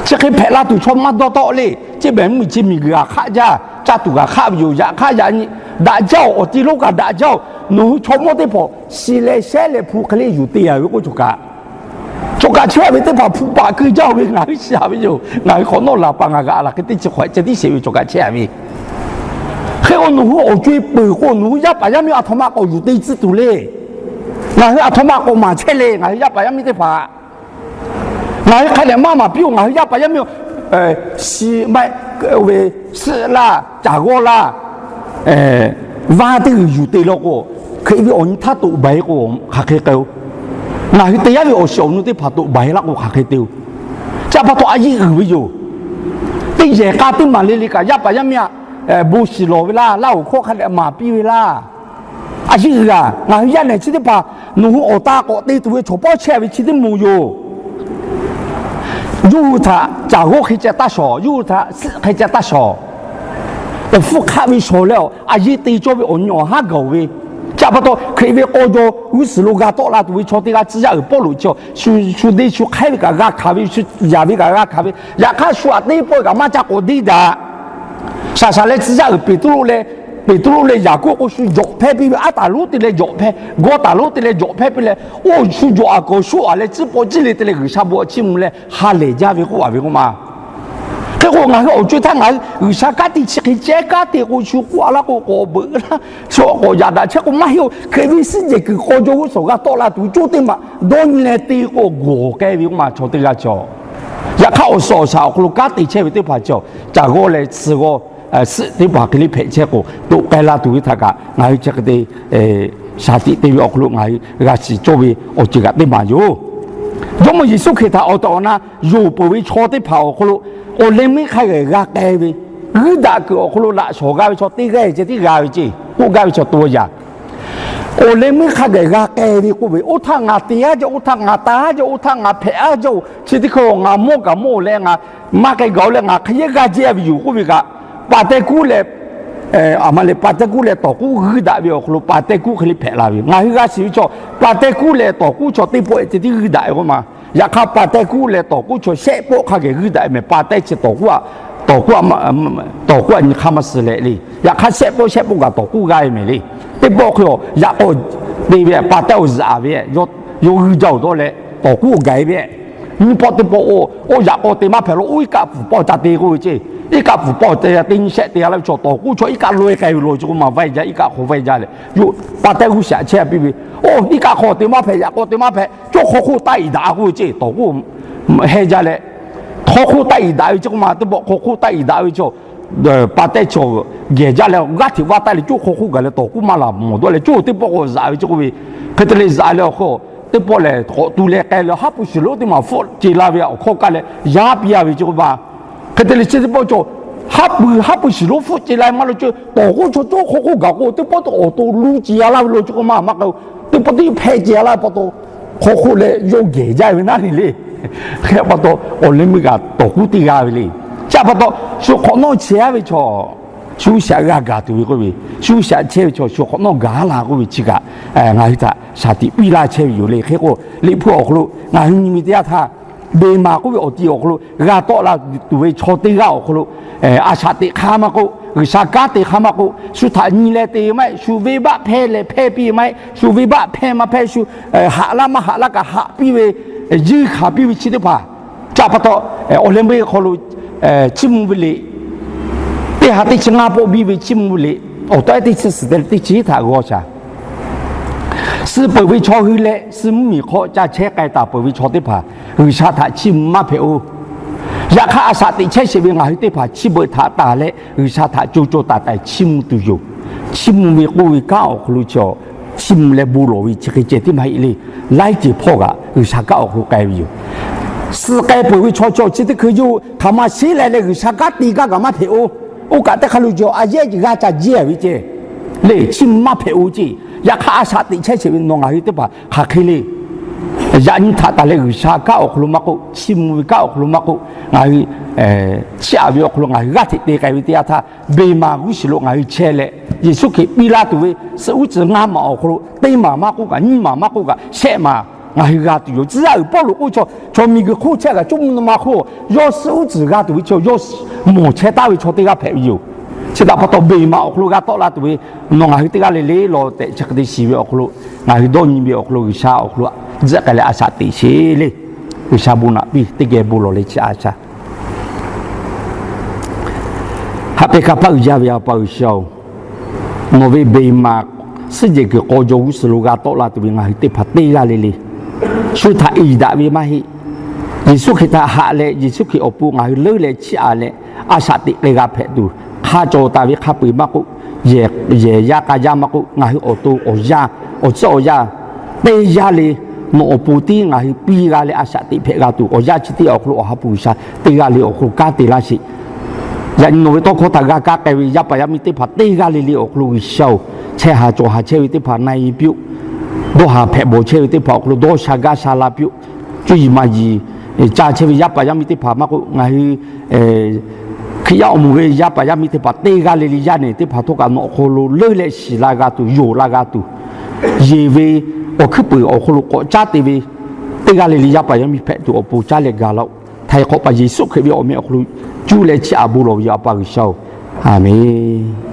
Chi hk'e hpehꞈ la tuˬ chaw maˇ dawˇ tawˆ le. Ceˇ mehˍ mvuhˇmiˬ chi miˬguiˬ g'a hk'aˆ jaˇ, caˇ tuˬ g'a hk'aˆ ve yoˬ. Yaꞈ hk'aˇ yaꞈ nyi daꞈ jaˇ-oˬ, awˬ ti lonˉ kaꞈ daꞈ jaˇ-oˬ. Nawˬ hui chaw mawˇ teˇ hpaˍ shi leh shehˉ leh hpu hk'e le yuˬ te a ve k'oˆ cawˬ kaꞈ, cawˬ kaꞈ chehˇ ve teˇ hpaˍ hpu paˍ keu jaˇ ve ngaˬ hui shiˍ ve yoˬ. Ngaˬ hui hk'awꞈ nawˉ laˬ pa ngaˬ g'a laˬ hk'e teˇ chi hk'awꞈ ceh tiˉ sheˍ ve cawˬ kaꞈ chehˇ ve. Hk'e k'o, nawˬ hui awˬ co e peuˬ k'o nawˬ hui yaˇ paˍ yaˇ miˇ aˬ htoꞈ ma k'awꞈ yuˬ te tcuh tuˬ le. Ngaˬ hui aˬ htoꞈ ma k'awꞈ maˍ chehˇ le. Ngaˬ hui yaˇ paˍ yaˇ miˇ teˇ hpaˍ ngaˬ hui hk'a dehꞈ maˇ maˍ piˇ-oˬ. Ngaˬ hui yaˇ paˍ yaˇ miˇ-oˬ, shi maˇ ve suhˆ laˇ, caˬ g'awˇ laˇ, vaˇ teˇ g'uiˬ yuˬ te law k'o, hk'e ve awˬ nyi htaˇ toꞈ baˬ e k'o hk'aˬ hk'e k'ai-o. Ngaˬ hui te yaˇ ve awˬ shiˍ awˬ nu teˇ hpaˍ toꞈ baˬ e laˇ k'o hk'aˬ hk'e te-o. Chi pa taw a yeˇ uiˍ ve yoˬ. Teˇ yehˬ k'a teˇ maˬ le le kaꞈ yaˇ paˍ yaˇ miˇ-aˬ, bon shiˍ lawˬ ve laˇ, laˇ oˍ hkawˇ hk'a dehꞈ maˍ piˇ ve laˇ. A yeˇ uiˍ-aˬ, ngaˬ hui yaˇ nehˬ chi teˇ hpaˍ nawˬ hui awˬ ta k'awꞈ te tuˬ ve chaw pawˆ chehˇ ve chi teˇ moˍ yoˬ. Yawˇ hui htaꞈ caˬ g'awˇ hk'e ceh taˇ shawˍ, yawˇ hui htaꞈ suhˆ hk'e ceh taˇ shawˍ. Awˬ hpfuhˇ hk'aˆ ve shawˍ leh a yeˇ te cawˇ ve awˬ nyi awˬ haˉ gaˬ-oˬ ve. Chi pa taw Hkriꞈ ve k'aw jaw g'uˇ suhˍ lo g'a tawˆ la tuˬ ve chaw teˇ g'aˇ tcuh yaˇ uiˍ Pawˇluꞈ chi shu, shu deˇ shu hk'aiˉ ve kaꞈ g'a hkanˍ ve, shu yaꞈ ve kaꞈ g'a hkanˍ ve, yaꞈ hk'aˇ shu aꞈ teˇ pawˆ kaꞈ maˇ ca k'awꞈ deˇ daꞈ. Shaˍ shaˍ leh tcuh yaˇ uiˍ Peˍtruˆ leh, Peˍtruˆ leh Yaˍkoˆ k'o shu jawꞈ hpehˇ piˇ ve, aˉ taˍ lonˉ te leh jawꞈ hpehˇ, gawˇ taˍ lonˉ te leh jawꞈ hpehˇ piˇ leh, oˇ shu jawꞈ aꞈ k'awꞈ shoˆ aꞈ leh tcuhˉ pawˆ ciˇ le te leh G'uiˬsha bon chiˇ mvuh leh ha lehˬ jaˇ ve k'oˆ a ve k'o ma. Hk'e k'o ngaˬ hui awˬ co e htaˇ ngaˬ hui G'uiˬsha kanˉ te chi hk'e ceh kanˉ te k'o shu k'oˆ a laˇ k'o k'awꞈ beuꞈ laˇ, shu k'awꞈ yaꞈ daꞈ chehˇ k'o maˇ heˆ-oˬ. Hk'e ve suhˉ jehˬ kuiˬ k'aw jaw g'uˇ suhˍ g'a tawˆ la tuˬ cawˇ teˇ maˬ dawˇ nyi leh te k'o gawˬ k'ai ve k'o ma chaw teˇ g'aˇ cawˬ. Yaꞈ hk'aˇ awˬ suhˍ awˬ shaˍ awˬ hk'aw lo kanˉ te chehˇ ve teˇ hpaˍ cawˬ. Caˬ g'awˇ leh tsuhˇ g'awˇ suhˆ teˇ hpaˍ hk'e le hpehꞈ chehˇ k'o toꞈ k'ai la tuˬ ve htaꞈ kaꞈ ngaˬ hui chi hk'e te shaˍ tiꞈ te ve awˬ hk'aw lo ngaˬ hui g'a shiˍ cawˇ ve awˬ ceuˬ kaꞈ teˇ maˬ yoˬ. Jawˇmawˇ Yeˍsuˆ Hkriꞈ htaꞈ awˬ tehˬ awˬ na yonˍ peuˬ ve chaw teˇ hpaˍ awˬ hk'aw lo awˬ leh meuˇ hk'a geh g'a k'ai ve, g'uiˇ daꞈ kuiˬ awˬ hk'aw lo laꞈ shawˍ g'a ve chaw teˇ g'aˇ ceh tiˉ g'a ve ceˇ k'oˆ gaˇ ve chaw to yaꞈ. Awˬ leh meuˇ hk'a geh g'a k'ai ve k'oˆ ve, oˇ htaˇ ngaˬ te aˉ jaˇ, oˇ htaˇ ngaˬ ta aˉ jaˇ, oˇ htaˇ ngaˬ hpehꞈ aˉ jaˇ-oˬ, chi teˇ hkui ngaˬ mawˇ kaꞈ mawˇ leh ngaˬ maˇ k'ai gaˬ-oˬ leh ngaˬ hk'e yehˇ g'aˇ jehˇ ve yoˬ k'oˆ ve kaꞈ, pa teh kuˉ leh, a ma le pa teh kuˉ leh tawˍ kuˉ g'uiˇ daꞈ ve awˬ hk'aw lo pa teh kuˉ hk'e le hpehꞈ la ve. Ngaˬ hui g'a shiˍ ve chaw pa teh kuˉ leh tawˍ kuˉ chaw teˇ pawˆ ceh tiˉ g'uiˇ daꞈ ve k'oˆ ma. Yaꞈ hk'aˇ pa teh kuˉ leh tawˍ kuˉ chaw shehˆ pawˆ hk'a geh g'uiˇ daꞈ meh pa teh chi tawˍ kuˉ a, tawˍ kuˉ a nyi hk'aˇ maˇ suh leh le. Yaꞈ hk'aˇ shehˆ pawˆ shehˆ pawˆ kaꞈ tawˍ kuˉ g'aˇ e meh le. Teˇ pawˆ hk'e a yaꞈ k'aw te ve pa teh awˬ zuhꞈ ve, yawˇ g'uiˇ jaˇ-oˬ dawˇ leh tawˍ kuˉ g'aꞈ e ve. Nyiˇ pawˆ teˇ pawˆ-oˬ, oˇ yaꞈ k'aw te maˇ hpehꞈ lo, oˇ iˉ kaˆ pfuhˍ pawˆ ca te k'oˆ ve ceˇ. Iˉ kaˆ pfuhˍ pawˆ te teˇ nyi shehˆ te a laˇ ve chaw tawˍ kuˉ chaw iˉ kaˆ laweh k'ai ve law chi k'oˆ ma, vaiˇ jaˇ iˉ kaˆ hk'aw vaiˇ jaˇ leh, yawˇ pa teh g'uˇ shaꞈ chehˇ piˇ ve, oˇ iˉ kaˆ hk'aw te maˇ hpehꞈ, yaꞈ k'aw te maˇ hpehꞈ, cawˇ hk'aw hk'oˆ taˆ iˍ daꞈ k'oˆ ve ceˇ. Tawˍ kuˉ heh jaˇ leh, hk'aw hk'oˆ taˆ iˍ daꞈ ve chi k'oˆ ma, teˇ pawˆ hk'aw hk'oˆ taˆ iˍ daꞈ ve chaw pa teh chaw geh jaˇ leh g'aˇ hteꞈ vaˇ taˆ leh cawˇ hk'aw hk'oˆ gaˬ leh tawˍ kuˉ maˇ laˬ mawˬ dawˇ leh cawˇ teˇ pawˆ k'awꞈ zuhꞈ ve chi k'oˆ ve. Hk'e te leh zuhꞈ leh awˬ hk'aw teˇ pawˆ lehˬ k'awꞈ tu leh k'ai leh haˉ pui shiˍ lonˉ teˇ maˬ hpfuhˆ ce la ve awˬ hkawˇ kaˇ leh yaˇ piˇ a ve chi k'oˆ ma. Hk'e te leh chi teˇ pawˆ cawˬ haˉ pui haˉ pui shiˍ lonˉ hpfuhˆ ce la maˇ lo cawˇ tawˍ kuˉ chaw cawˇ hk'aw hk'oˆ gaˬ k'o teˇ pawˆ teˇ awˬ to luˇ ce a laˇ ve law chi k'oˆ ma. Maˇ k'o teˇ pawˆ teˇ hpehꞈ ce a laˇ ve pa taw hk'aw hk'oˆ leh yawˇ geh jaˇ ve naˉ ne le. Hk'e pa taw awˬ leh meuˇ kaꞈ tawˍ kuˉ teˇ g'aˇ ve le. Chi pa taw shu hk'awꞈ nawˉ chehˇ a ve chaw shu shaꞈ g'a gaˬ tuˬ ve k'oˆ ve, shu shaꞈ chehˇ ve chaw shu hk'awꞈ nawˉ gaˬ laˇ k'oˆ ve chi kaꞈ, ngaˬ hui htaꞈ shaˍ tiꞈ piˇ laˇ chehˇ ve yoˬ le. Hk'e k'o, Liꞈ hpu awˬ hk'aw lo ngaˬ hui nyi ve teˇ yanˇ htaˇ, Beˍmaˍ k'oˆ ve awˬ ti awˬ hk'aw lo g'a tawˆ la tuˬ ve chaw teˇ g'aˇ awˬ hk'aw lo, a shaꞈ teꞈ hk'aˇ maˇ k'oˆ, G'uiˬsha kanˉ te hk'aˇ maˇ k'oˆ, shu htaꞈ nyi leh te maˇ heˆ, shu venˇbaˆ hpehˇ leh hpehˇ piˇ maˇ heˆ, shu venˇbaˆ hpehˇ maˇ hpehˇ, shu haꞈ laˇ maˇ haꞈ laˇ kaꞈ haꞈ piˇ ve, yeuˇ hkanˍ piˇ ve chi teˇ hpaˍ, ca pa taw, awˬ leh meuˇ hk'aw lo chiˇ mvuh ve liꞈ teˇ ha teˇ chi ngaˇ pawˆ biˇ ve chiˇ mvuh ve liꞈ awˬ tawˉ ehˉ teˇ chi suhˍ te teˇ chi htaꞈ g'aw shaˍ. Suh peuˬ ve chaw hui leh suh mvuhˇmiˬ hk'aw ca chehˇ k'ai taˍ peuˬ ve chaw teˇ hpaˍ G'uiˬsha htaꞈ chiˇ mvuh maˇ hpehꞈ oˬ. Yaꞈ hk'aˇ, a shaꞈ teꞈ chehˇ sheˍ ve ngaˬ hui teˇ hpaˍ chi beuꞈ htaꞈ tanˬ leh G'uiˬsha htaꞈ co co taiˍ taiˍ chiˇ mvuh tuˬ yoˬ. Chiˇ mvuh ve k'oˆ ve kanˉ awˬ hk'aw lo chi, chiˇ mvuh leh bon lawˬ ve chi hk'e ceh tiˉ maˇ heˆ le. Laiˉ ceuˬ hpawˇ kaꞈ G'uiˬsha kanˉ awˬ hk'aw lo k'ai ve yoˬ. Suh k'ai peuˬ ve chaw chi teˇ hkui yawˇ hui hk'aˬ ma sheˉ leh leh G'uiˬsha kanˉ te gaˇ kaꞈ maˇ hpehꞈ oˬ. Oˇ kaꞈ teˇ hk'a lo jaw a yehˉ g'a ca jehˇ ve ceh le, chiˇ mvuh maˇ hpehꞈ oˬ ceˇ. Yaꞈ hk'aˇ, a shaꞈ teꞈ chehˇ sheˍ ve nawˬ ngaˬ hui teˇ hpaˍ hk'aˬ hk'e le. Yaꞈ nyi htaꞈ tanˬ leh G'uiˬsha kanˉ awˬ hk'aw lo maˇ k'oˆ, chiˇ mvuh ve kanˉ awˬ hk'aw lo maˇ k'oˆ, ngaˬ hui chiˇ aꞈ ve awˬ hk'aw lo ngaˬ hui g'aˇ hteꞈ te k'ai ve teˇ yanˇ htaˇ, Beˍmaˍ g'uˇ suhˍ lo ngaˬ hui chehˇ leh, Yeˍsuˆ Hkriꞈ piˇ laˇ tuˬ ve suh uˉ tcuhˍ ngaˇ maˬ awˬ hk'aw lo teˇ maˬ maˇ k'oˆ kaꞈ, nyiˇ maˬ maˇ k'oˆ kaꞈ, shehˆ maˬ ngaˬ hui g'a tuˬ yoˬ. Tcuh yaˇ uiˍ Pawˇluꞈ k'oˆ ve chaw, chaw miˬguiˬ hk'oˆ chehˇ kaꞈ, coˇ mvuh naw ma hk'oˆ yawˇ suh uˉ tcuhˍ g'a tuˬ ve chaw, yawˇ mawˬ chehˇ taˍ ve chaw teˇ g'aˇ hpehꞈ ve yoˬ. Chi htaꞈ pa taw, Beˍmaˍ awˬ hk'aw lo g'a tawˆ la tuˬ ve nawˬ ngaˬ hui teˇ g'aˇ le le lawˬ tehꞈ chi hk'e te shiˍ ve awˬ hk'aw lo, ngaˬ hui dawˇ nyi ve awˬ hk'aw lo G'uiˬsha awˬ hk'aw lo tzuhˆ k'ai leh a shaꞈ teꞈ sheˍ le. G'uiˬsha bon naꞈ piˇ, teˇ geh bon lawˬ leh chi a shaꞈ Haꞈ pehˇ hkanˇ paˆ uiˍ jaˇ ve A pa G'uiˬsha-oˬ, nawˬ ve Beˍmaˍ suhˉ jehˬ kuiˬ k'aw jaw g'uˇ suhˍ lo g'a tawˆ la tuˬ ve ngaˬ hui teˇ hpaˍ teˇ g'aˇ le le, shu htaꞈ iˍ daꞈ ve maˇ heˆ. Yeˍsuˆ Hkriꞈ htaꞈ haꞈ leh, Yeˍsuˆ Hkriꞈ awˬ pon ngaˬ hui leuˉ leh chiˇ aꞈ leh, a shaꞈ teꞈ k'ai g'a hpehꞈ tuˬ, hk'a cawˬ taˍ ve hk'a peu-eˬ maˇ k'oˆ, yehˬ yaˇ k'a yaˇ maˇ k'oˆ, ngaˬ hui awˬ to awˬ yanˇ, awˬ tcuhˉ awˬ yanˇ teˇ yanˇ le, nawˬ awˬ pon tiˉ ngaˬ hui piˇ g'a leh a shaꞈ teꞈ hpehꞈ g'a tuˬ, awˬ yanˇ chi teˇ yanˇ awˬ hk'aw lo Awˬ ha hpu G'uiˬsha teˇ g'aˇ le awˬ hk'aw lo kanˉ te laˇ sheˍ. Yaꞈ nyi nawˬ ve tawˇ hkawˇ htaꞈ g'a kaˇ k'ai ve yaˇ paˍ yaˇ miˇ teˇ hpaˍ teˇ g'aˇ le le awˬ hk'aw lo G'uiˬsha-oˬ, chehˇ haˍ cawˬ haˍ chehˇ ve teˇ hpaˍ na-e piˇ-oˆ. Dawˇ haˍ hpehꞈ bawˬ chehˇ ve teˇ hpaˍ awˬ hk'aw lo dawˇ sha gaˇ sha la piˇ-oˆ. Cuˇ yiˍ maˍ yiˍ ca chehˇ ve yaˇ paˍ yaˇ miˇ teˇ hpaˍ maˇ k'oˆ, ngaˬ hui Hkriꞈ yaˇ awˬ moˍ ve yaˇ paˍ yaˇ miˇ teˇ hpaˍ teˇ g'aˇ le le yaˇ nehˬ teˇ hpaˍ htawˇ kaꞈ nawˬ awˬ hk'aw lo leuˉ leh shiˍ la g'a tuˬ, yonˍ la g'a tuˬ, yeˬ ve awˬ hkuiˉ puiˍ awˬ hk'aw lo k'awꞈ caˉ te ve teˇ g'aˇ le le yaˇ paˍ yaˇ miˇ hpehꞈ tuˬ awˬ pon caˉ leh gaˬ la-oˆ. Htaiˍ hk'awꞈ paˍ Yeˍsuˆ Hkriꞈ ve awˬ meh awˬ hk'aw lo cuˇ leh chiˇ aꞈ bon lawˬ ve yoˬ, A pa G'uiˬsha-oˬ, aˬ menˍ.